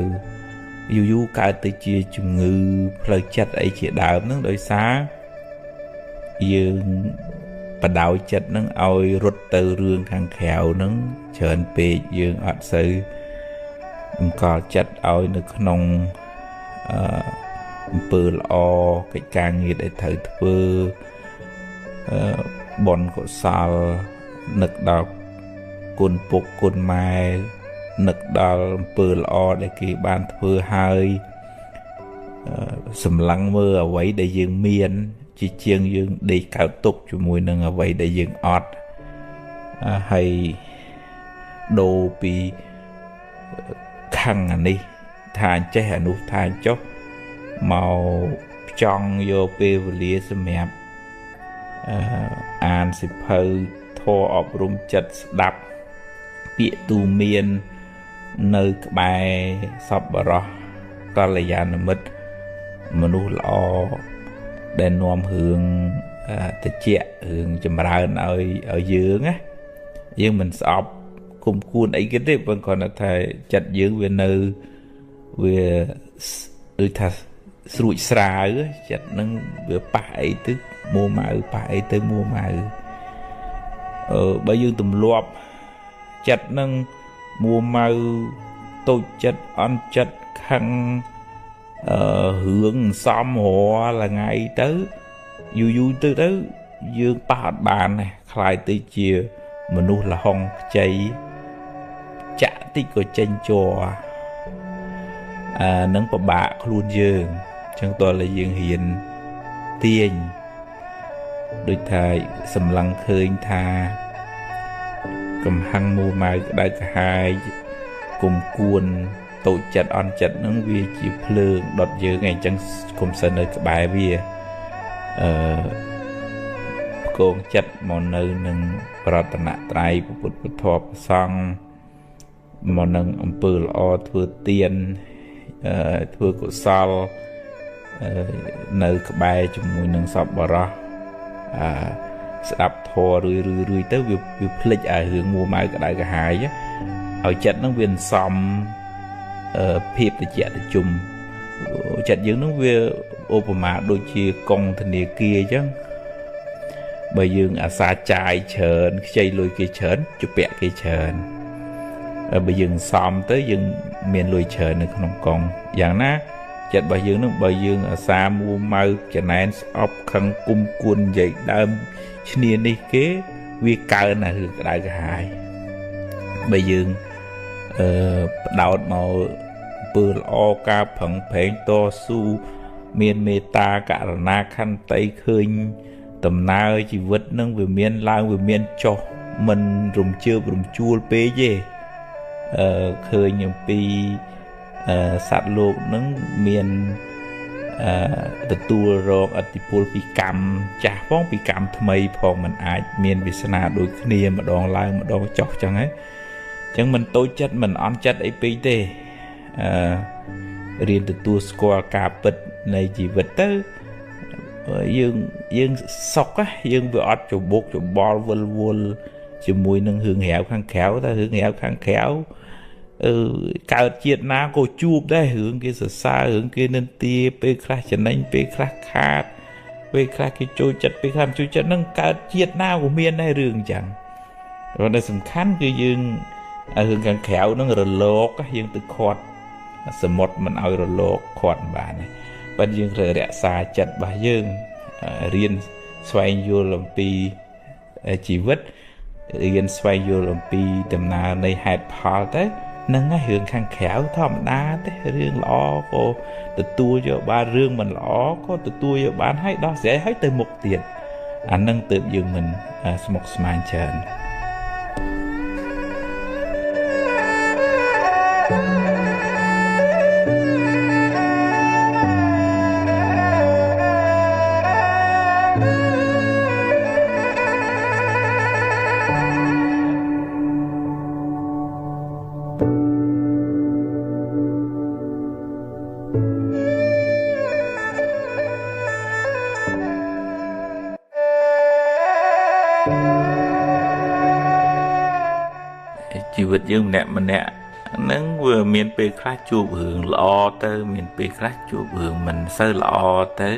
យូរយូរកើតទៅជាជំងឺផ្លូវចិត្តអីជាដើមហ្នឹងដោយសារយើងបដោយចិត្តនឹងឲ្យរត់ទៅរឿងខាងក្រៅនឹងច្រើនពេកយើងអត់សូវអង្គកល់ចិត្តឲ្យនៅក្នុងអំពើល្អកិច្ចការងារដែលត្រូវធ្វើបុណ្យកុសលនឹកដល់គុណពុកគុណម៉ែនឹកដល់អំពើល្អដែលគេបានធ្វើហើយសម្លឹងមើលអ្វីដែលយើងមានជាជាងយើងដេកកើតទុកជាមួយនឹងអ្វីដែលយើងអត់ហើយដូរពីខឹងអានេះថាអញ្ចេះអានោះថាអញ្ចោះមកចង់យកពេលវេលាសម្រាប់ អានសិភៅធម៌អប់រំចិត្តស្ដាប់ពាក្យទូមាននៅក្បែរសប្បុរសកល្យាណមិត្តមនុស្សល្អដែលនាំរឿងតិចរឿងចម្រើនឲ្យយើងណាយើងមិនស្អប់គុំគួនអីគេទេប៉ុន្តែគ្រាន់តែថាចិត្តយើងវានៅវាដូចថាស្រួចស្រាវចិត្តនឹងវាប៉ះអីទៅមួម៉ៅប៉ះអីទៅមួម៉ៅបើយើងទម្លាប់ចិត្តនឹងមួម៉ៅតូចចិត្តអន់ចិត្តខឹងរឿងសំរាល់ថ្ងៃទៅយូរយូរទៅទៅយើងប៉ះអត់បានទេខ្លាយទៅជាមនុស្សលហុងខ្ចីចាក់តិចក៏ចេញជ័រនឹងពិបាកខ្លួនយើងអញ្ចឹងតើយើងរៀនទាញដូចថាសម្លឹងឃើញថាកំហឹងមួម៉ៅក្តៅក្រហាយគុំគួនតូចចិត្តអន់ចិត្តនឹងវាជាភ្លើងដុតយើងឯងអញ្ចឹងគុំសិននៅក្បែរវាផ្គងចិត្តមកនៅនឹងប្រតនត្រ័យពុទ្ធពធព្រះសង្ឃមកនឹងអំពើល្អធ្វើទានធ្វើកុសលនៅក្បែរជាមួយនឹងសប្បុរសស្ដាប់ធម៌រឿយរឿយទៅវាភ្លេចឲ្យរឿងមួម៉ៅក្តៅក្រហាយឲ្យចិត្តនឹងវាសំភាពតិចតិជុំចិត្តយើងនឹងវាឧបមាដូចជាកងធនាគារអញ្ចឹងបើយើងអាសាចាយច្រើនខ្ចីលុយគេច្រើនជពាក់គេច្រើនបើយើងសំទៅយើងមានលុយច្រើននៅក្នុងកងយ៉ាងណាចិត្តរបស់យើងនឹងបើយើងអាសាមួម៉ៅចំណែនស្អប់ខឹងគុំគួននិយាយដើមឈ្នានេះគេវាកើនអារឿងក្តៅក្រហាយបើយើងផ្ដោតមកពើល្អការប្រឹងប្រែងតស៊ូមានមេត្តាករុណាខន្តីឃើញដំណើរជីវិតនឹងវាមានឡើងវាមានចុះមិនរំជើបរំជួលពេកទេឃើញអំពីសត្វលោកនឹងមានទទួលរងឥទ្ធិពលពីកម្មចាស់ផងពីកម្មថ្មីផងមិនអាចមានវាសនាដូចគ្នាម្ដងឡើងម្ដងចុះចឹងហ៎អញ្ចឹងមិនតូចចិត្តមិនអន់ចិត្តអីពេកទេរៀនទទួលស្គាល់ការពិតនៃជីវិតទៅយើងសុខយើងវាអត់ច្បោកច្បល់វិលវល់ជាមួយនឹងរឿងរ៉ាវខាងក្រៅតែរឿងរ៉ាវខាងក្រៅកើតជាតិណាក៏ជួបដែររឿងគេសរសើររឿងគេនិន្ទាពេលខ្លះចំណេញពេលខ្លះខាតពេលខ្លះគេចូលចិត្តពេលខ្លះមិនចូលចិត្តនឹងកើតជាតិណាក៏មានដែររឿងអញ្ចឹងតែសំខាន់គឺយើងរឿងខាងក្រៅនឹងរលកយើងទៅខាត់សមុទ្រមិនឲ្យរលកខាត់បានទេប៉ុន្តែយើងត្រូវរក្សាចិត្តរបស់យើងរៀនស្វែងយល់អំពីជីវិតរៀនស្វែងយល់អំពីដំណើរនៃហេតុផលទៅនឹងហើយរឿងខាងក្រៅធម្មតាទេរឿងល្អក៏ទទួលយកបានរឿងមិនល្អក៏ទទួលយកបានហើយដោះស្រាយហើយទៅមុខទៀតអានឹងទើបយើងមិនស្មុគស្មាញច្រើនជីវិតយើងម្នាក់ម្នាក់ហ្នឹងវាមានពេលខ្លះជួបរឿងល្អទៅមានពេលខ្លះជួបរឿងមិនសូវល្អទៅ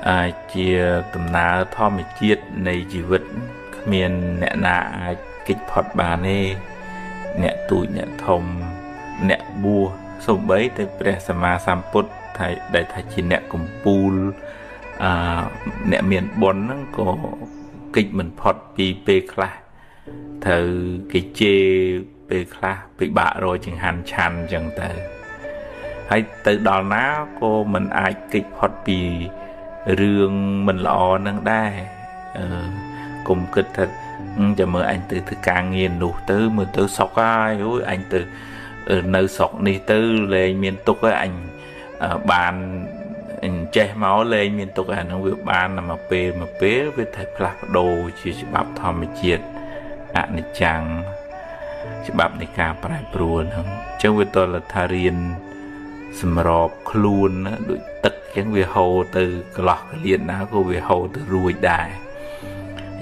អាចជាដំណើរធម្មជាតិនៃជីវិតគ្មានអ្នកណាអាចគេចផុតបានទេអ្នកទូចអ្នកធំអ្នកបួសសូម្បីតែព្រះសម្មាសម្ពុទ្ធថាដែលថាជាអ្នកកំពូលអ្នកមានបុណ្យហ្នឹងក៏គេចមិនផុតពីពេលខ្លះត្រូវគេជេរពេលខ្លះពិបាករកចង្ហាន់ឆាន់អញ្ចឹងទៅហើយទៅដល់ណាក៏មិនអាចគេចផុតពីរឿងមិនល្អនឹងដែរកុំគិតថាចាំមើលអញទៅធ្វើការងារនោះទៅមើលទៅសុខហើយអូយអញទៅនៅស្រុកនេះទៅលែងមានទុកហើយអញបាន អញ្ចេះមកលែងមានទុកអាហ្នឹងវាបានមកពេលមកពេលវាត្រូវផ្លាស់ប្ដូរជាច្បាប់ធម្មជាតិអនិច្ចំច្បាប់នៃការប្រែប្រួលហ្នឹងអញ្ចឹងវាតលថារៀនសម្របខ្លួនណាដូចទឹកអញ្ចឹងវាហូរទៅកន្លោះកលៀនណាក៏វាហូរទៅរួចដែរ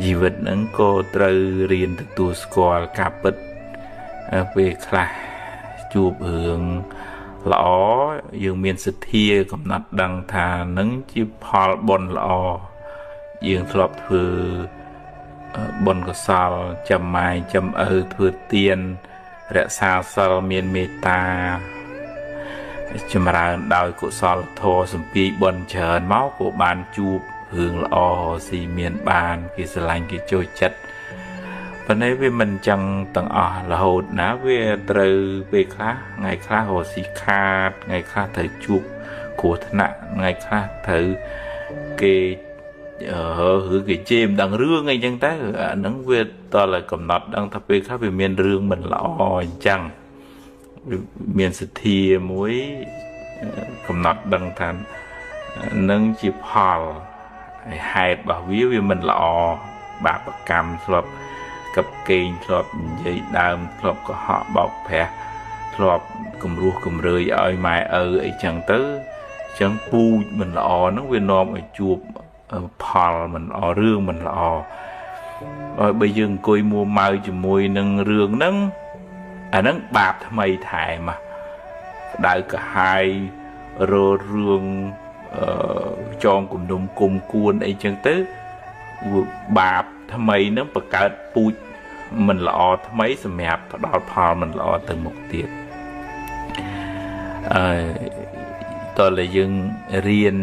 ជីវិតហ្នឹងក៏ត្រូវរៀនទទួលស្គាល់ការពិតពេលខ្លះជួបរឿងល្អយើងមានសទ្ធាកំណត់ដឹងថានឹងជាផលបុណ្យល្អយើងធ្លាប់ធ្វើបុណ្យកុសលចាំម៉ែចាំឪធ្វើទានរក្សាសិលមានមេត្តាចម្រើនដោយកុសលធម៌សំពីបុណ្យច្រើនមកក៏បានជួបរឿងល្អស៊ីមានបានគេស្រឡាញ់គេចូលចិត្តប៉ុន្តែវាមិនចឹងទាំងអស់រហូតណាវាត្រូវពេលខ្លះថ្ងៃខ្លះរកស៊ីខាតថ្ងៃខ្លះត្រូវជួបគ្រោះថ្នាក់ថ្ងៃខ្លះត្រូវគេឬគេជេរមិនដឹងរឿងអីចឹងទៅអាហ្នឹងវាតើឲ្យកំណត់ដឹងថាពេលខ្លះវាមានរឿងមិនល្អអញ្ចឹងមានសទ្ធាមួយកំណត់ដឹងថានឹងជាផលហើយហេតុរបស់វាវាមិនល្អបាបកម្មធ្លាប់កັບកេងធ្លាប់និយាយដើមធ្លាប់កុហកបោកប្រាស់ធ្លាប់គំរោះគំរើយឲ្យម៉ែឪអីចឹងទៅអញ្ចឹងពូជមិនល្អហ្នឹងវានាំឲ្យជួបផលមិនល្អរឿងមិនល្អហើយបើយើងអង្គុយមួម៉ៅជាមួយនឹងរឿងហ្នឹងអាហ្នឹងបាបថ្មីថែមក្តៅក្រហាយររឿងចងគំនុំគុំគួនអីចឹងទៅបាបថ្មីហ្នឹងបង្កើតពូជមិនល្អថ្មីសម្រាប់ផ្ដល់ផលមិនល្អទៅមុខទៀតអឺតើតែយើងរៀន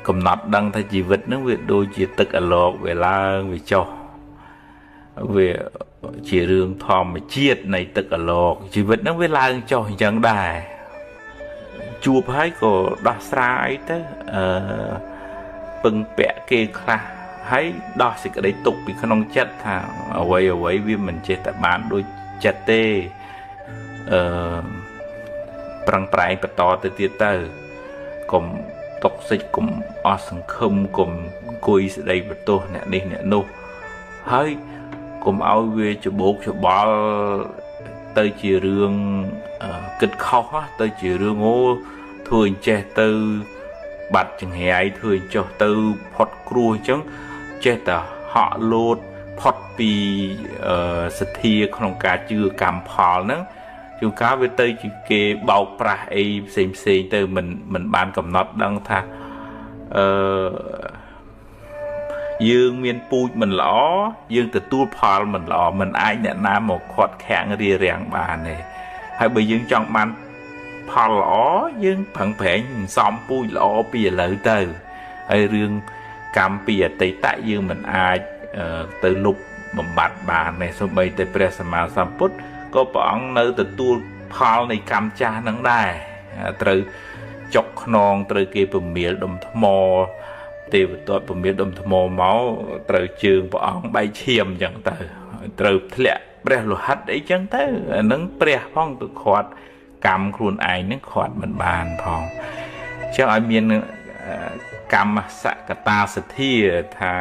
កំណត់ដឹងថាជីវិតហ្នឹងវាដូចជាទឹកអាឡកវាឡើងវាចុះវាជារឿងធម្មជាតិនៃទឹកអាឡកជីវិតហ្នឹងវាឡើងចុះអញ្ចឹងដែរជួបហើយក៏ដោះស្រាយទៅអឺពឹងពាក់គេខ្លះហើយដោះសេចក្តីទុកពីក្នុងចិត្តថាអ្វីអ្វីវាមិនចេះតែបានដូចចិត្តទេអឺប្រឹងប្រែងបន្តទៅទៀតទៅកុំតុកសិចកុំអស់សង្ឃឹមកុំអង្គុយស្ដីបន្ទោសអ្នកនេះអ្នកនោះហើយកុំឲ្យវាច្បោកច្បល់ទៅជារឿងគិតខុសទៅជារឿងអូធ្វើអញ្ចេះទៅបាត់ចង្រៃធ្វើអញ្ចោះទៅផុតគ្រោះអញ្ចឹងចេះតែហក់លោតផុតពីសទ្ធាក្នុងការជឿកម្មផលហ្នឹងជួនកាលវាទៅជាគេបោកប្រាស់អីផ្សេងផ្សេងទៅមិនបានកំណត់ដឹងថាអឺយើងមានពូជមិនល្អយើងទទួលផលមិនល្អមិនអាចអ្នកណាមកខាត់ខាំងរារាំងបានទេហើយបើយើងចង់បានផលល្អយើងប្រឹងប្រែងសំពូជល្អពីឥឡូវទៅហើយរឿងកម្មពីអតីតយើងមិនអាចទៅលុបបំបត្តិបានទេសូម្បីតែព្រះសម្មាសម្ពុទ្ធក៏ព្រះអង្គនៅទទួលផលនៃកម្មចាស់នឹងដែរត្រូវចុកខ្នងត្រូវគេពមៀលដុំថ្មទេវទត្តពមៀលដុំថ្មមកត្រូវជើងព្រះអង្គបែកឈាមអញ្ចឹងទៅត្រូវធ្លាក់ព្រះលោហិតអីចឹងទៅអានឹងព្រះផងទៅខាត់កម្មខ្លួនឯងហ្នឹងខាត់មិនបានផងអញ្ចឹងឲ្យមានកម្មសកតាសទ្ធាថា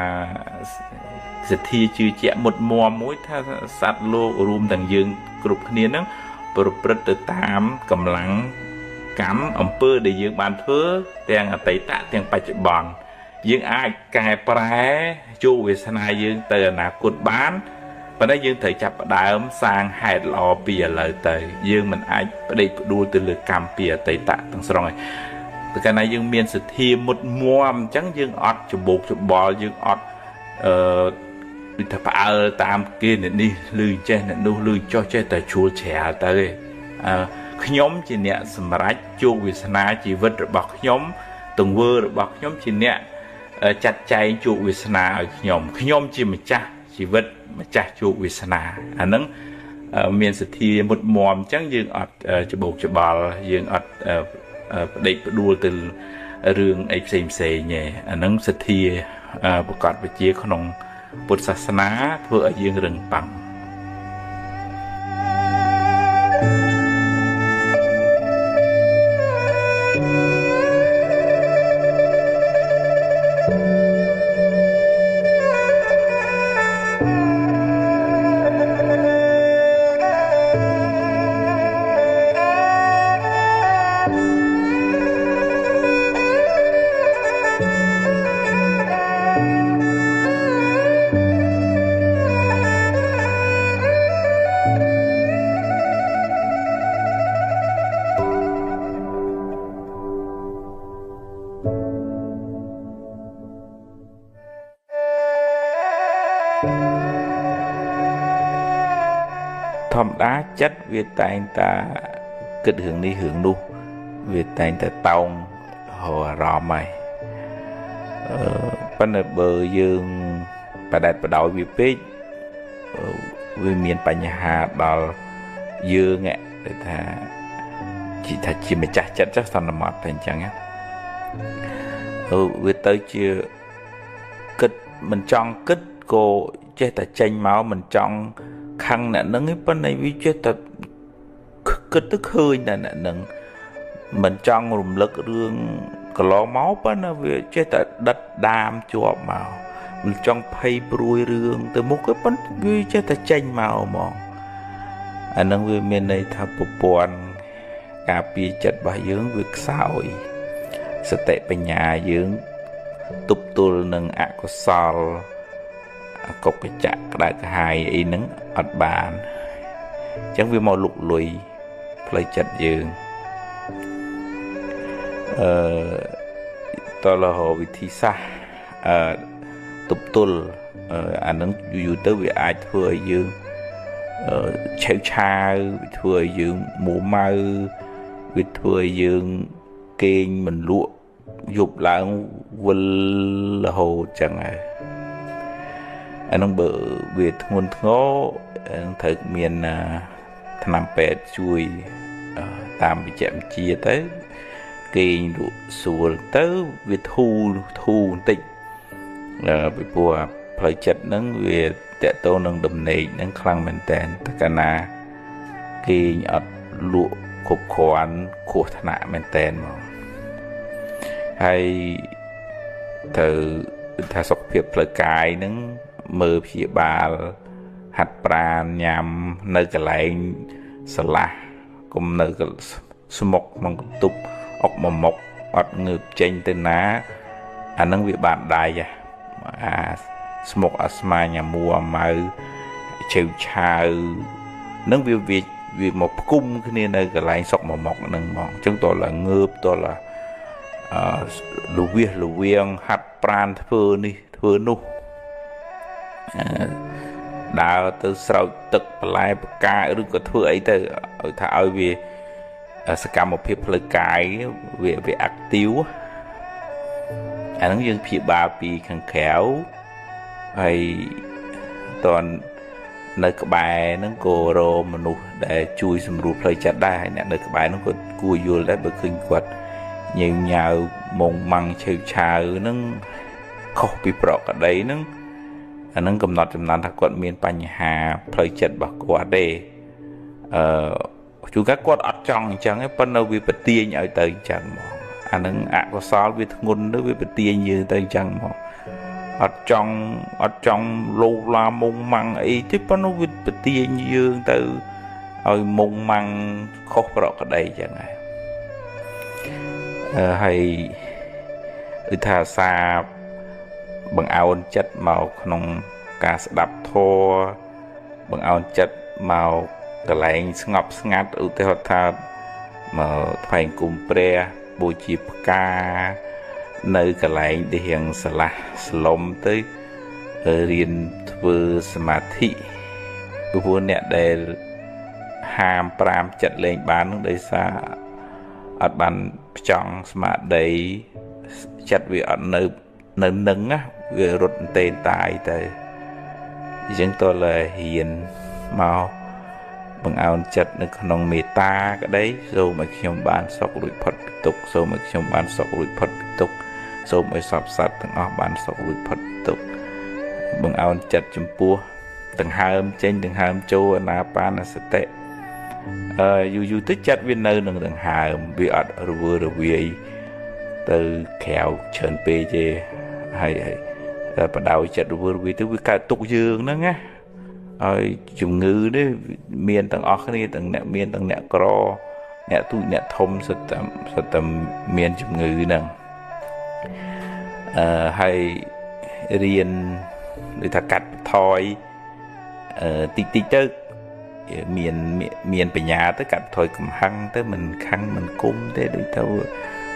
សទ្ធាជឿជាក់មុតមមមួយថាសត្វលោករួមទាំងយើងគ្រប់គ្នាហ្នឹងប្រព្រឹត្តទៅតាមកម្លាំងកម្មអំពើដែលយើងបានធ្វើទាំងអតីតទាំងបច្ចុប្បន្នយើងអាចកែប្រែជោគវាសនាយើងទៅអនាគតបានប៉ុន្តែយើងត្រូវចាប់ផ្ដើមសាងហេតុល្អពីឥឡូវទៅយើងមិនអាចផ្ដេកផ្ដួលទៅលើកម្មពីអតីតទាំងស្រុងឯងតែកាលណាយើងមានសទ្ធាមុតមមអញ្ចឹងយើងអត់ច្បោកច្បល់យើងអត់អឺដូចថាផ្អើលតាមគេអ្នកនេះឮចេះអ្នកនោះឮចុះចេះតែជួលជ្រាលទៅឯងខ្ញុំជាអ្នកសម្រេចជោគវាសនាជីវិតរបស់ខ្ញុំទង្វើរបស់ខ្ញុំជាអ្នកចាត់ចែងជោគវាសនាឲ្យខ្ញុំខ្ញុំជាម្ចាស់ជីវិតម្ចាស់ជោគវាសនាអាហ្នឹងមានសទ្ធាមុតមមអញ្ចឹងយើងអត់ច្បោកច្បល់យើងអត់ផ្ដេកផ្ដួលទៅរឿងអីផ្សេងផ្សេងទេអាហ្នឹងសទ្ធាប្រកបវិជ្ជាក្នុងពុទ្ធសាសនាធ្វើឲ្យយើងរឹងប៉ឹង ម្មតាចិត្តវាតែងតែគិតរឿងនេះរឿងនោះវាតែងតែតោងរកអារម្មណ៍ហើយប៉ុន្តែបើយើងបដែតបដោយវាពេកវាមានបញ្ហាដល់យើងដែលថាជាម្ចាស់ចិត្តចុះសន្មត់តែអញ្ចឹងណាវាទៅជាគិតមិនចង់គិតក៏ចេះតែចេញមកមិនចង់ខឹងអ្នកនឹងឯងប៉ុន្តែវាចេះតែគិតទៅឃើញតែអ្នកនឹងមិនចង់រំលឹករឿងកន្លងមកប៉ុន្តែវាចេះតែដិតដាមជាប់មកមិនចង់ភ័យព្រួយរឿងទៅមុខទេប៉ុន្តែវាចេះតែចេញមកហ្មងអានឹងវាមានន័យថាប្រព័ន្ធការពារចិត្តរបស់យើងវាខ្សោយសតិបញ្ញាយើងទប់ទល់នឹងអកុសលកុកចៈក្តៅក្រហាយអីហ្នឹងអត់បានអញ្ចឹងវាមកលុកលុយផ្លូវចិត្តយើងតលហវិធីសាស្ត្រទប់ទល់អាហ្នឹងយូរៗទៅវាអាចធ្វើឲ្យយើងឆេវឆាវវាធ្វើឲ្យយើងមួម៉ៅវាធ្វើឲ្យយើងគេងមិនលក់យប់ឡើងវិលរហូតចឹងហើយអានោះបើវាធ្ងន់ធ្ងរត្រូវមានថ្នាំពេទ្យជួយតាមវិជ្ជវិទ្យាទៅគេងលក់ស្រួលទៅវាធូរបន្តិចពីព្រោះផ្លូវចិត្តហ្នឹងវាតកតងនឹងដំណេកហ្នឹងខ្លាំងមែនតើតកាលណាគេងអត់លក់គ្រប់គ្រាន់គ្រោះថ្នាក់មែនតើហ្មងហើយត្រូវថាសុខភាពផ្លូវកាយហ្នឹងមើលព្យាបាលហាត់ប្រាណញ៉ាំនៅកន្លែងស្រឡះកុំនៅស្មុកក្នុងកន្ទប់អុកមួយមុកអត់ងើបចេញទៅណាអាហ្នឹងវាបានដៃអាស្មុកអាស្មាញអាមួអាម៉ៅឆេវឆាវហ្នឹងវាមកផ្គុំគ្នានៅកន្លែងសុកមួយមុកហ្នឹងហ្មងអញ្ចឹងតើឡើងងើបតើលវៀសលវៀងហាត់ប្រាណធ្វើនេះធ្វើនោះដើរទៅស្រោចទឹកបន្លែផ្កាឬក៏ធ្វើអីទៅឲ្យថាឲ្យវាសកម្មភាពផ្លូវកាយវាអាក់ទីវអាហ្នឹងយើងព្យាបាលពីខាងក្រៅហើយតននៅក្បែរហ្នឹងក៏រមនុស្សដែលជួយសម្រួលផ្លូវចិត្តដែរហើយអ្នកនៅក្បែរហ្នឹងក៏គួរយល់ដែរបើឃើញគាត់ញ៉ៅញ៉ៅមុងម៉ាំងឆេវឆាវហ្នឹងខុសពីប្រក្រតីហ្នឹងអាហ្នឹងកំណត់ចំណាំថាគាត់មានបញ្ហាផ្លូវចិត្តរបស់គាត់ទេជួនកាលគាត់អត់ចង់អញ្ចឹងទេប៉ុន្តែវាប្រទាញឲ្យទៅអញ្ចឹងហ្មងអាហ្នឹងអកុសលវាធ្ងន់ទៅវាប្រទាញយើងទៅអញ្ចឹងហ្មងអត់ចង់លោឡាមុងម៉ាំងអីទេប៉ុន្តែវាប្រទាញយើងទៅឲ្យមុងម៉ាំងខុសប្រក្រតីអញ្ចឹងហើយហើយគឺថាសាបង្អោនចិត្តមកក្នុងការស្ដាប់ធម៌បង្អោនចិត្តមកកន្លែងស្ងប់ស្ងាត់ឧទាហរណ៍ថាមកថ្វាយគុំព្រះបូជាផ្កានៅកន្លែងដែលរៀងស្រឡះស្លុំទៅរៀនធ្វើសមាធិព្រោះអ្នកដែលហាមប្រាមចិត្តលេងបាននឹងដោយសារអត់បានផ្ចង់ស្មារតីចិត្តវាអត់នៅនឹងណាវារត់អន្ទេតាយទៅអញ្ចឹងតើរៀនមកបង្អោនចិត្តនៅក្នុងមេត្តាក្តីសូមឲ្យខ្ញុំបានសុខរួចផុតពីទុក្ខសូមឲ្យខ្ញុំបានសុខរួចផុតពីទុក្ខសូមឲ្យសព្វសត្វទាំងអស់បានសុខរួចផុតពីទុក្ខបង្អោនចិត្តចំពោះដង្ហើមចេញដង្ហើមចូលអានាបានសតិយូរយូរទៅចិត្តវានៅនឹងដង្ហើមវាអត់រវើរវាយទៅក្រៅច្រើនពេកទេហើយបដោយចិត្តរវើរវាយទៅវាកើតទុកយើងហ្នឹងណាហើយជំងឺនេះមានទាំងអស់គ្នាទាំងអ្នកមានទាំងអ្នកក្រអ្នកទូចអ្នកធំសុទ្ធតែមានជំងឺហ្នឹងហើយរៀនដូចថាកាត់បន្ថយតិចតិចទៅមានបញ្ញាទៅកាត់បន្ថយកំហឹងទៅមិនខឹងមិនគុំទេដូចទៅ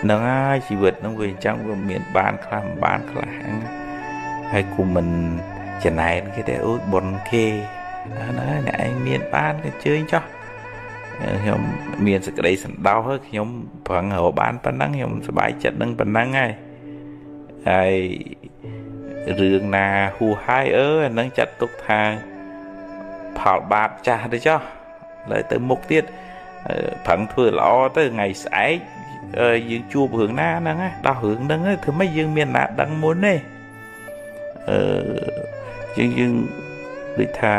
ហ្នឹងហើយជីវិតហ្នឹងវាអញ្ចឹងវាមានបានខ្លះមិនបានខ្លះហ្នឹងហើយគុំមិនចំណែនគេទេអូយបុណ្យគេ ណាអ្នកឯងមានបានក៏ជើញចោះខ្ញុំមានសេចក្តីសន្តោសហើយខ្ញុំប្រឹងរកបានប៉ុណ្ណឹងខ្ញុំសប្បាយចិត្តនឹងប៉ុណ្ណឹងហើយហើយរឿងណាហួហើយអឺអានឹងចាត់ទុកថាផលបាបចាស់ទៅចោះឡើយទៅមុខទៀតប្រឹងធ្វើល្អទៅថ្ងៃស្អែកយើងជួបរឿងណាហ្នឹងដោះរឿងហ្នឹងធ្វើម៉េចយើងមានណាដឹងមុនទេអឺយើងដូចថា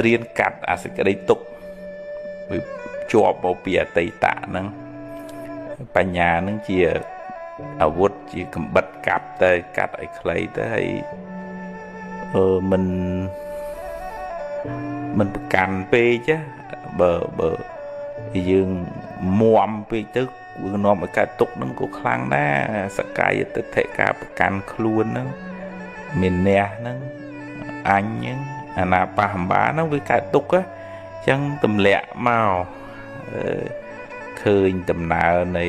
រៀនកាត់អាសេចក្តីទុកវាជាប់មកពីអតីតហ្នឹងបញ្ញាហ្នឹងជាអាវុធជាកំបិតកាប់ទៅកាត់ឲ្យខ្លីទៅហើយអឺមិនប្រកាន់ពេកបើយើងមួមពេកទៅវានាំឲ្យកើតទុកហ្នឹងក៏ខ្លាំងដែរសកាយទិដ្ឋិការប្រកាន់ខ្លួនហ្នឹងមានអ្នកហ្នឹងអញហ្នឹងអាណាប៉ះអំបាហ្នឹងវាកើតទុកអញ្ចឹងទម្លាក់មកឃើញដំណើរនៃ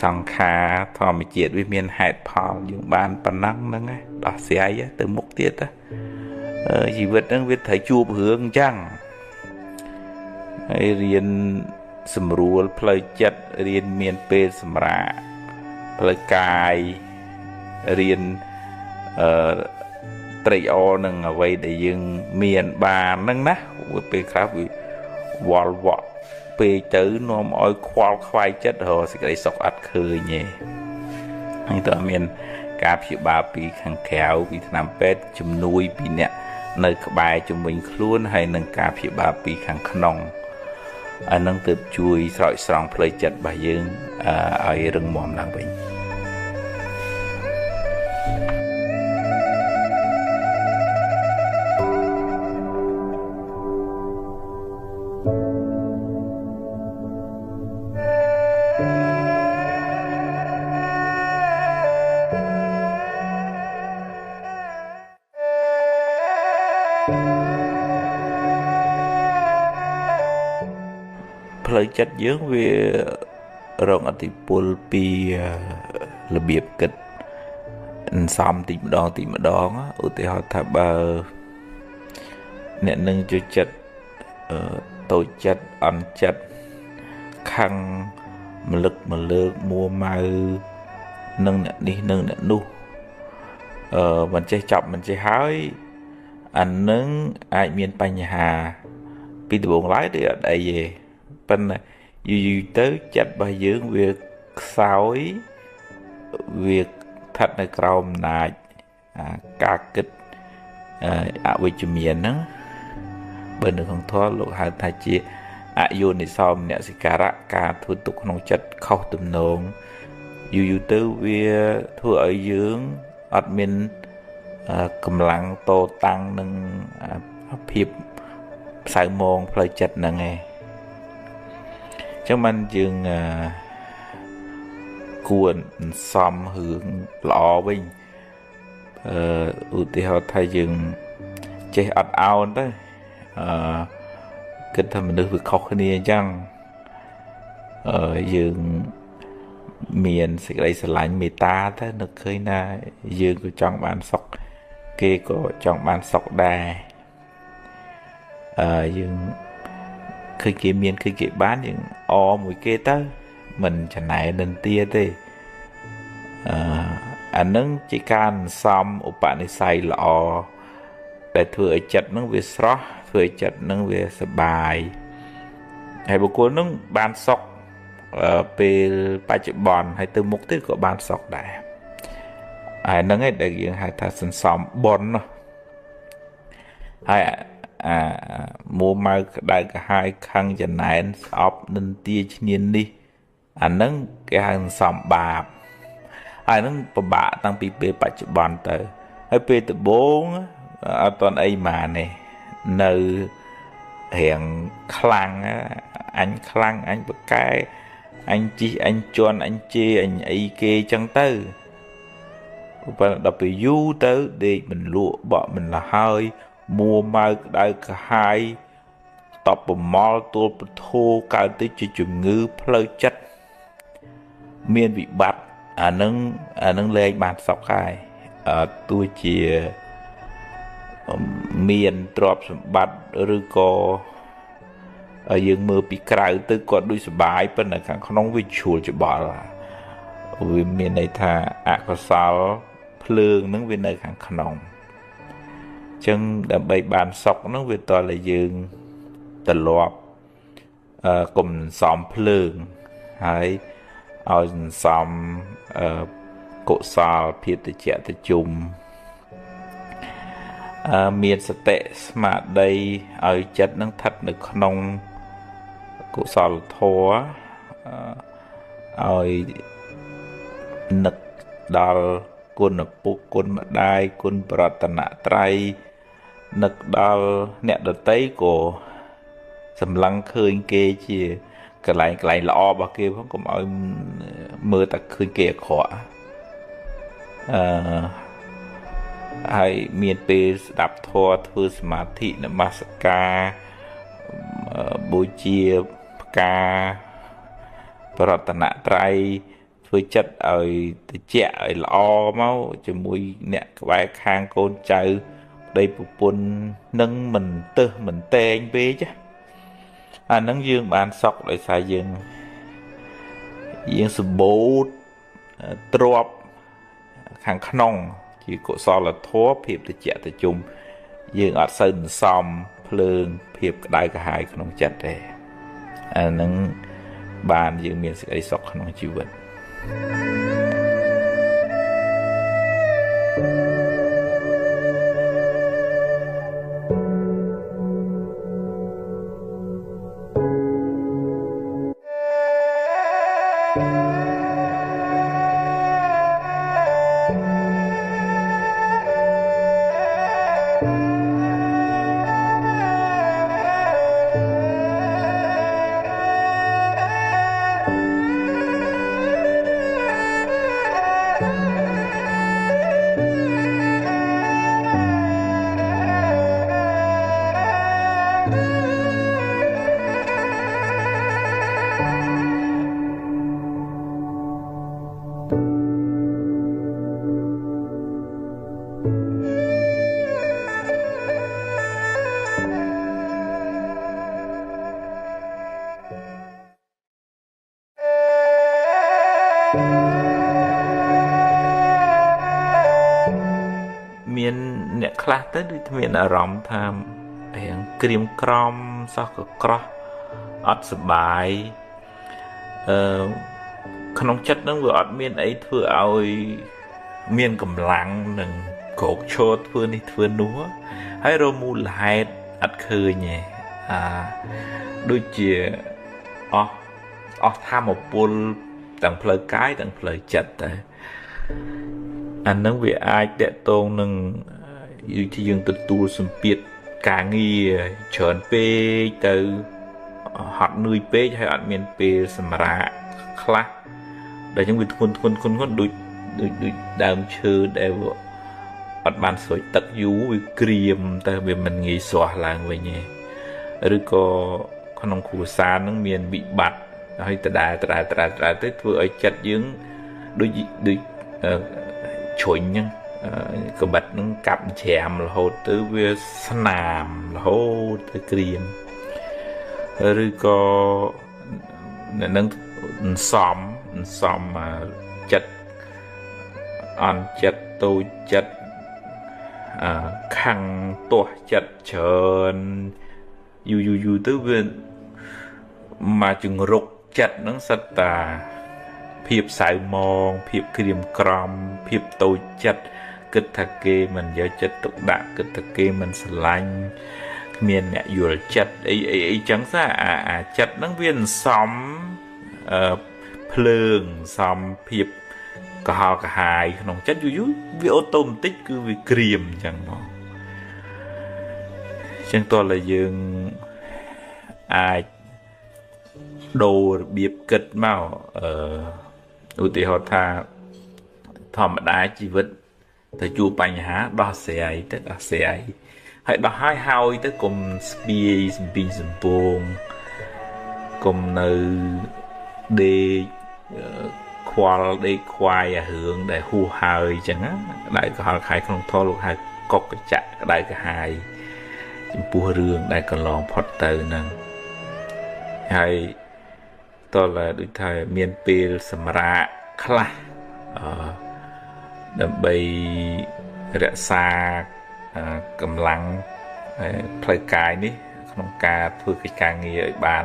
សង្ខារធម្មជាតិវាមានហេតុផលយើងបានប៉ុណ្ណឹងហ្នឹងដោះស្រាយទៅមុខទៀតជីវិតហ្នឹងវាត្រូវជួបរឿងអញ្ចឹងហើយរៀនសម្រួលផ្លូវចិត្តរៀនមានពេលសម្រាកផ្លូវកាយរៀនអឺត្រេកអរនឹងអ្វីដែលយើងមានបានហ្នឹងណាពេលខ្លះវាវល់វក់ពេកទៅនាំឲ្យខ្វល់ខ្វាយចិត្តរកសេចក្តីសុខអត់ឃើញទេហើយតើមានការព្យាបាលពីខាងក្រៅពីថ្នាំពេទ្យជំនួយពីអ្នកនៅក្បែរជំវិញខ្លួនហើយនឹងការព្យាបាលពីខាងក្នុងអានឹងទើបជួយស្រោចស្រង់ផ្លូវចិត្តរបស់យើងឲ្យរឹងមាំឡើងវិញផ្លូវចិត្តយើងវារងឥទ្ធិពលពីរបៀបគិតអន្សំតិចម្ដងតិចម្ដងឧទាហរណ៍ថាបើអ្នកនឹងចូលចិត្តតូចចិត្តអន់ចិត្តខឹងមលឹកមលើកមួម៉ៅនឹងអ្នកនេះនឹងអ្នកនោះមិនចេះចប់មិនចេះហើយអានឹងអាចមានបញ្ហាពីដំបូងឡើយឬអត់អីទេប៉ុន្តែយូរយូរទៅចិត្តរបស់យើងវាខ្សោយវាស្ថិតនៅក្រោមអំណាចការគិតអវិជ្ជមានហ្នឹងបើនៅក្នុងធម៌លោកហៅថាជាអយោនិសោមនសិការៈការធ្វើទុកក្នុងចិត្តខុសទំនងយូរយូរទៅវាធ្វើឲ្យយើងអត់មានកម្លាំងតតាំងនឹងភាពសៅមងផ្លូវចិត្តហ្នឹងឯងចឹងបានយើងគួរសំរឿងល្អវិញឧទាហរណ៍ថាយើងចេះអត់ឱនទៅគិតថាមនុស្សវាខុសគ្នាអញ្ចឹងយើងមានសេចក្តីស្រឡាញ់មេត្តាទៅនឹកឃើញថាយើងក៏ចង់បានសុខគេក៏ចង់បានសុខដែរយើងឃើញគេមានឃើញគេបានយើងអមួយគេទៅមិនចំណែននិន្ទាទេអានឹងជាការសន្សំឧបនិស្ស័យល្អដែលធ្វើឲ្យចិត្តនឹងវាស្រស់ធ្វើឲ្យចិត្តនឹងវាសប្បាយហើយបុគ្គលនឹងបានសុខពេលបច្ចុប្បន្នហើយទៅមុខទៀតក៏បានសុខដែរហើយហ្នឹងឯងដែលយើងហៅថាសន្សំបុណ្យនោះហើយអាមួម៉ៅក្តៅក្រហាយខឹងចំណែនស្អប់និន្ទាឈ្នាននេះអាហ្នឹងគេហៅសន្សំបាបហើយហ្នឹងពិបាកតាំងពីពេលបច្ចុប្បន្នទៅហើយពេលដំបូងអត់ទាន់អីម៉ានេះនៅរៀងខ្លាំងអញខ្លាំងអញបកែអញជីអញជន់អញជេរអញអីគេចឹងទៅប៉ុន្តែដល់ពេលយូរទៅដេកមិនលក់បក់មិនលហើយមួម៉ៅក្តៅក្រហាយតបប្រមល់ទួលពធោកើតទៅជាជំងឺផ្លូវចិត្តមានវិបត្តិអានឹងលែងបានសុខហើយទោះជា មានទ្រព្យសម្បត្តិឬក៏យើងមើលពីក្រៅទៅគាត់ដូចសប្បាយប៉ុន្តែខាងក្នុងវាជ្រួលច្បល់វាមានន័យថាអកុសលភ្លើងហ្នឹងវានៅខាងក្នុងអញ្ចឹងដើម្បីបានសុខហ្នឹងវាតើតែយើងត្រឡប់កុំសំភ្លើងហើយឲ្យសន្សំកុសលភាពតិចតិជុំមានសតិស្មារតីឲ្យចិត្តនឹងស្ថិតនៅក្នុងកុសលធម៌ឲ្យនឹកដល់គុណឪពុកគុណម្ដាយគុណប្រតនត្រ័យនឹកដល់អ្នកដទៃក៏សម្លឹងឃើញគេជាកន្លែងល្អរបស់គេផងកុំឲ្យមើលតែឃើញគេអាក្រក់ហើយមានពេលស្ដាប់ធម៌ធ្វើសមាធិនមស្ការបូជាផ្កាប្រតនត្រ័យធ្វើចិត្តឲ្យតិចឲ្យល្អមកជាមួយអ្នកក្បែរខាងកូនចៅប្តីប្រពន្ធនឹងមិនទឹះមិនតែងពេកអាហ្នឹងយើងបានសុខដោយសារយើងសម្បូរទ្រព្យខាងក្នុងជាកុសលធម៌ភាពតិចតិជុំយើងអត់សូវសន្សំភ្លើងភាពក្តៅក្រហាយក្នុងចិត្តទេអាហ្នឹងបានយើងមានសេចក្តីសុខក្នុងជីវិតមានអ្នកខ្លះទៅដូចមានអារម្មណ៍ថារៀងក្រៀមក្រំសោះកក្រោះអត់សប្បាយក្នុងចិត្តនឹងវាអត់មានអីធ្វើឲ្យមានកម្លាំងនឹងក្រោកឈរធ្វើនេះធ្វើនោះហើយរមូលហេតុអត់ឃើញទេដូចជាអស់ធម៌ពលទាំងផ្លូវកាយទាំងផ្លូវចិត្តតែអានឹងវាអាចតកតងនឹងដូចជាយើងទទួលសម្ពាធការងារច្រើនពេកទៅហត់នឿយពេកហើយអត់មានពេលសម្រាកខ្លះដែលចឹងវាធ្ងន់ធ្ងន់ធ្ងន់ធ្ងន់ដូចដូចដើមឈើដែលអត់បានស្រោចទឹកយូរវាក្រៀមទៅវាមិនងាយស្រស់ឡើងវិញទេឬក៏ក្នុងគ្រួសារនឹងមានវិបត្តិហើយដដែលទៅធ្វើឲ្យចិត្តយើងដូចដូចជ្រុញហ្នឹងកបិតហ្នឹងកាប់ច្រាមរហូតទៅវាស្នាមរហូតទៅក្រៀមឬក៏អ្នកនឹងសំចិត្តអន់ចិត្តតូចចិត្តខឹងទាស់ចិត្តច្រើនយូរទៅវាមកជង្រុកចិត្តហ្នឹងសិតតាភាពសៅមងភាពក្រៀមក្រំភាពតូចចិត្តគិតថាគេមិនយកចិត្តទុកដាក់គិតថាគេមិនស្រឡាញ់គ្មានអ្នកយល់ចិត្តអីចឹងសោះអាចិត្តហ្នឹងវាសំភ្លើងសំភាពកុហកកាហាយក្នុងចិត្តយូរវាអូតូម៉ាទិកគឺវាក្រៀមចឹងមកចឹងតើតែយើងអាចដូររបៀបគិតមកឧទាហរណ៍ថាធម្មតាជីវិតទៅជួបបញ្ហាដោះស្រាយទៅដោះស្រាយហើយដោះហើយទៅកុំស្ពាយសំពីងសំពងកុំនៅដេកខ្វល់ដេកខ្វាយអារឿងដែលហួសហើយអញ្ចឹងណាដែលកុហកខែក្នុងធម៌លោកហៅ កុកកញ្ចាក់ក្តៅក្រហាយចំពោះរឿងដែលកន្លងផុតទៅហ្នឹងហើយតើដូចថាមានពេលសម្រាកខ្លះដើម្បីរក្សាកម្លាំងផ្លូវកាយនេះក្នុងការធ្វើកិច្ចការងារឲ្យបាន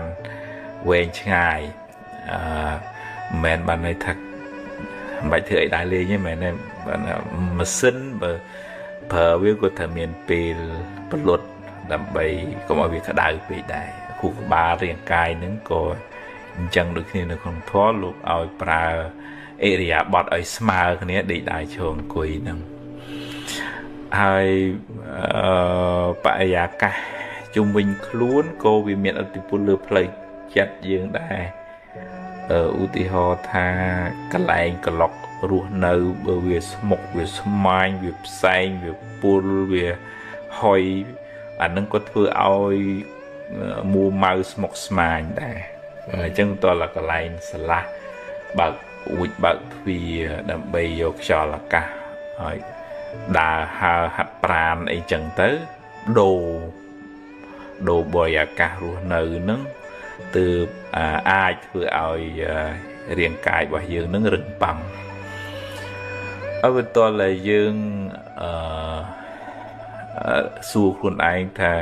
វែងឆ្ងាយមិនមែនបានន័យថាមិនបាច់ធ្វើអីដែរលេងទេមែនទេបានម៉ាស៊ីនបើប្រើវាក៏ត្រូវមានពេលពលុតដើម្បីកុំឲ្យវាក្តៅពេកដែរខួរក្បាលរាងកាយហ្នឹងក៏អញ្ចឹងដូចគ្នានៅក្នុងធម៌លោកឲ្យប្រើអិរិយាបថឲ្យស្មើគ្នាដេកដៃឈរអង្គុយហ្នឹងហើយបរិយាកាសជុំវិញខ្លួនក៏វាមានឥទ្ធិពលលើផ្លូវចិត្តយើងដែរឧទាហរណ៍ថាកន្លែងក្លុករស់នៅបើវាស្មុកវាស្មាញវាផ្សែងវាពុលវាហុយអានឹងក៏ធ្វើឲ្យមួម៉ៅស្មុកស្មាញដែរអញ្ចឹងតើកន្លែងស្រឡះបើកអួចបើកទ្វារដើម្បីយកខ្យល់អាកាសឲ្យដើរហើរហាត់ប្រាណអីចឹងទៅដូរបរិយាកាសរស់នៅនឹងទើបអាចធ្វើឲ្យរាងកាយរបស់យើងនឹងរឹងប៉ឹងអវតលយើងសួរខ្លួនឯងថា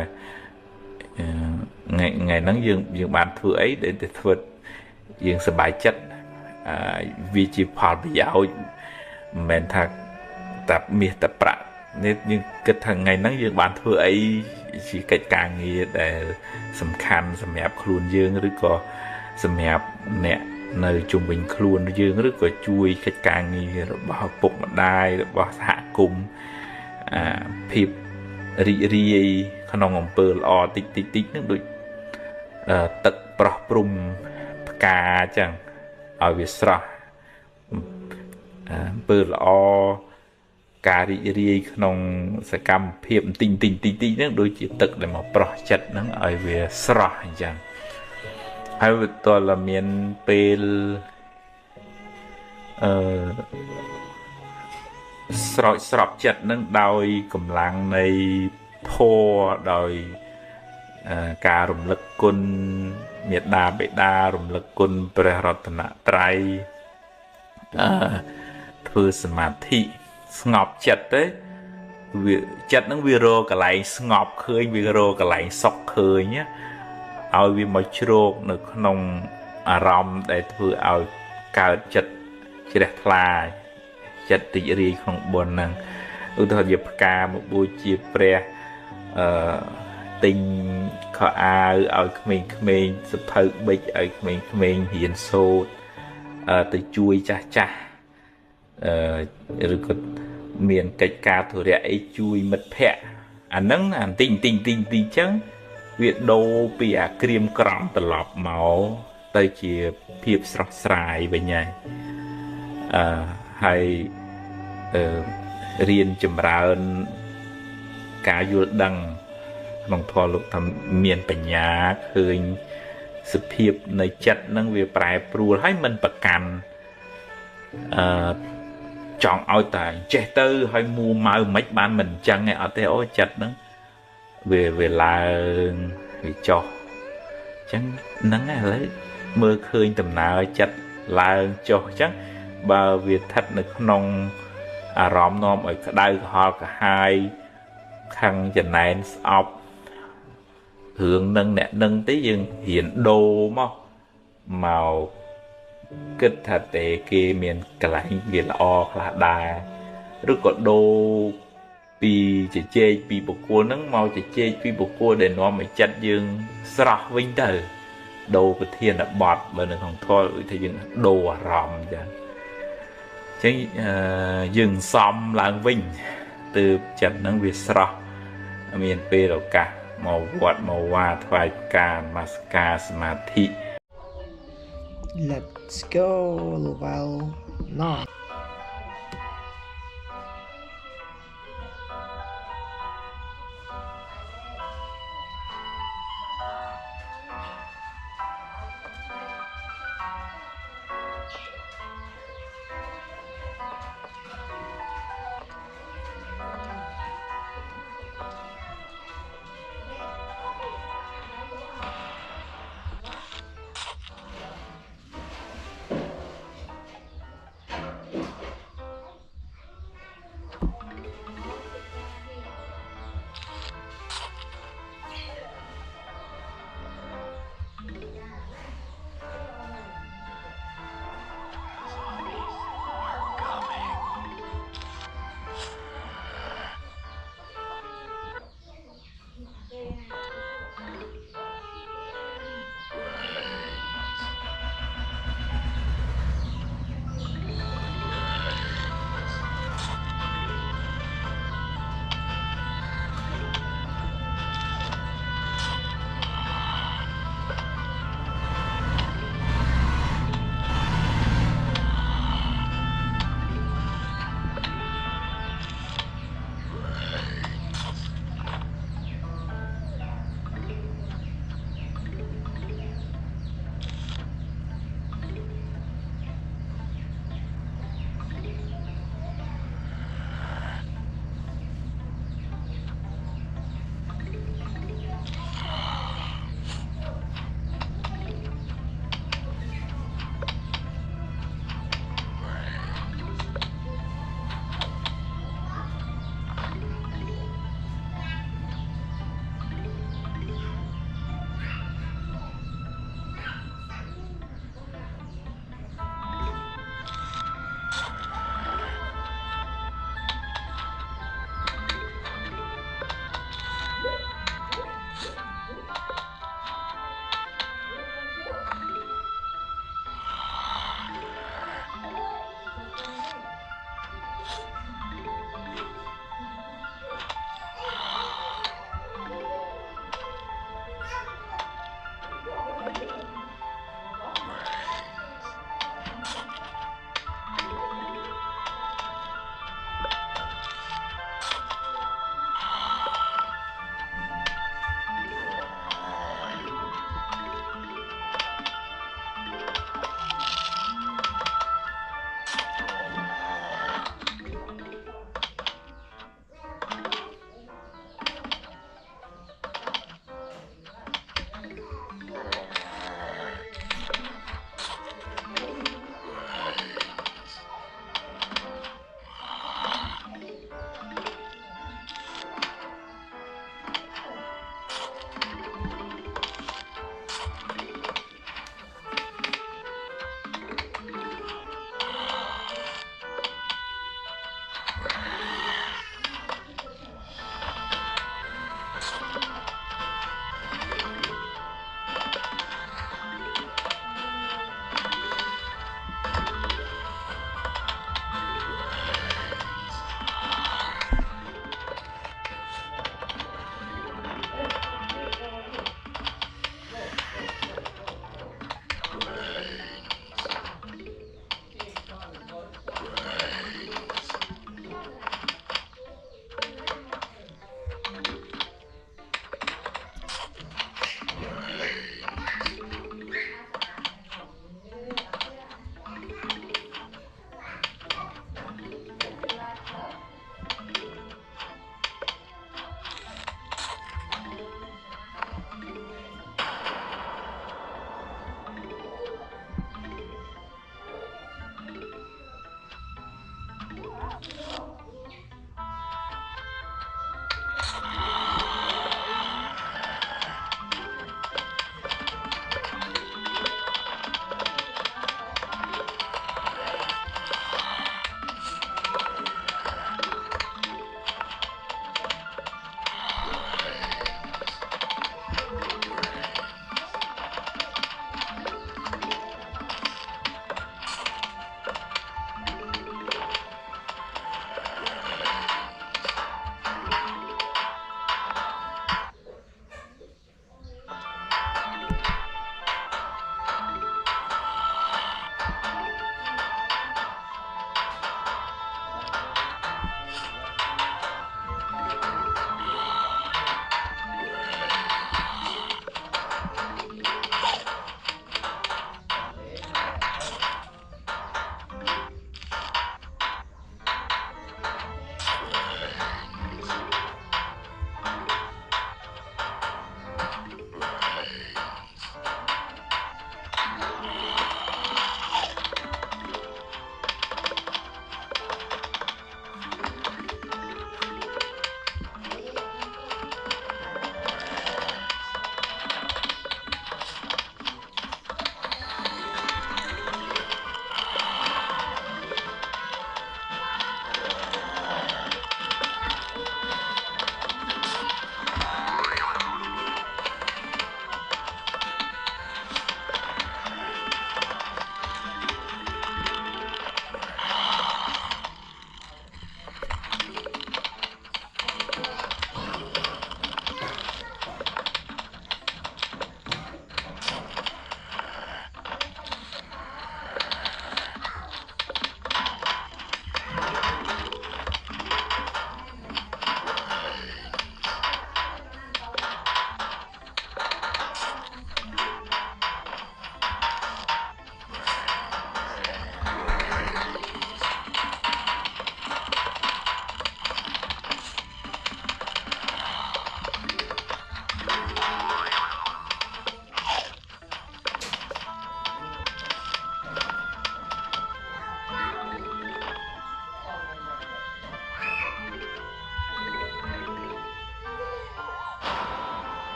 ថ្ងៃហ្នឹងយើងបានធ្វើអីដែលធ្វើយើងសប្បាយចិត្តវាជាផលប្រយោជន៍មិនមែនថាតែមាសតែប្រាក់នេះយើងគិតថាថ្ងៃហ្នឹងយើងបានធ្វើអីជាកិច្ចការងារដែលសំខាន់សម្រាប់ខ្លួនយើងឬក៏សម្រាប់អ្នកនៅជុំវិញខ្លួនយើងឬក៏ជួយកិច្ចការងាររបស់ឪពុកម្ដាយរបស់សហគមន៍ភាពរីករាយក្នុងអំពើល្អតិចតិចតិចហ្នឹងដូចទឹកប្រោះព្រំផ្កាអញ្ចឹងឲ្យវាស្រស់អំពើល្អការរីករាយក្នុងសកម្មភាពបន្តិចតិចតិចតិចហ្នឹងដូចជាទឹកដែលមកប្រោះចិត្តហ្នឹងឲ្យវាស្រស់អញ្ចឹងហើយវាតើមានពេលស្រោចស្រពចិត្តហ្នឹងដោយកម្លាំងនៃធម៌ដោយការរំលឹកគុណមេដាបិតារំលឹកគុណព្រះរតនត្រ័យធ្វើសមាធិស្ងប់ចិត្តទេវាចិត្តហ្នឹងវារកកន្លែងស្ងប់ឃើញវារកកន្លែងសុខឃើញឲ្យវាមកជ្រោកនៅក្នុងអារម្មណ៍ដែលធ្វើឲ្យកើតចិត្តជ្រះថ្លាចិត្តរីករាយក្នុងបុណ្យហ្នឹងឧទាហរណ៍ជាផ្កាមកបូជាព្រះទិញខោអាវឲ្យក្មេងៗសភៅបិចឲ្យក្មេងៗរៀនសូត្រទៅជួយចាស់ឬក៏មានកិច្ចការធុរៈអីជួយមិត្តភ័ក្តិអាហ្នឹងអាបន្តិចបន្តិចបន្តិចចឹងវាដូរពីអាក្រៀមក្រំត្រឡប់មកទៅជាភាពស្រស់ស្រាយវិញហើយហើយរៀនចម្រើនការយល់ដឹងក្នុងធម៌លោកថាមានបញ្ញាឃើញសភាពនៃចិត្តហ្នឹងវាប្រែប្រួលហើយមិនប្រកាន់ចង់ឲ្យតែចេះទៅហើយមួម៉ៅមិនបានមិនអញ្ចឹងឯងអត់ទេអូចិត្តហ្នឹងវាឡើងវាចុះអញ្ចឹងហ្នឹងឥឡូវមើលឃើញដំណើរចិត្តឡើងចុះអញ្ចឹងបើវាស្ថិតនៅក្នុងអារម្មណ៍នាំឲ្យក្តៅក្រហល់ក្រហាយខាងចំណែនស្អប់រឿងនឹងអ្នកនឹងទេយើងរៀនដូរមកគិតថាទេគេមានកន្លែងវាល្អខ្លះដែរឬក៏ដូរពីជជែកពីបុគ្គលហ្នឹងមកជជែកពីបុគ្គលដែលនាំឲ្យចិត្តយើងស្រស់វិញទៅដូរប្រធានបទបើនៅក្នុងធម៌ដូចថាយើងដូរអារម្មណ៍ចឹងអញ្ចឹងយើងសំឡើងវិញទើបចិត្តហ្នឹងវាស្រស់មានពេលឱកាសមកវត្តមកវាថ្វាយផ្កានមស្ការសមាធិ Let's go level 9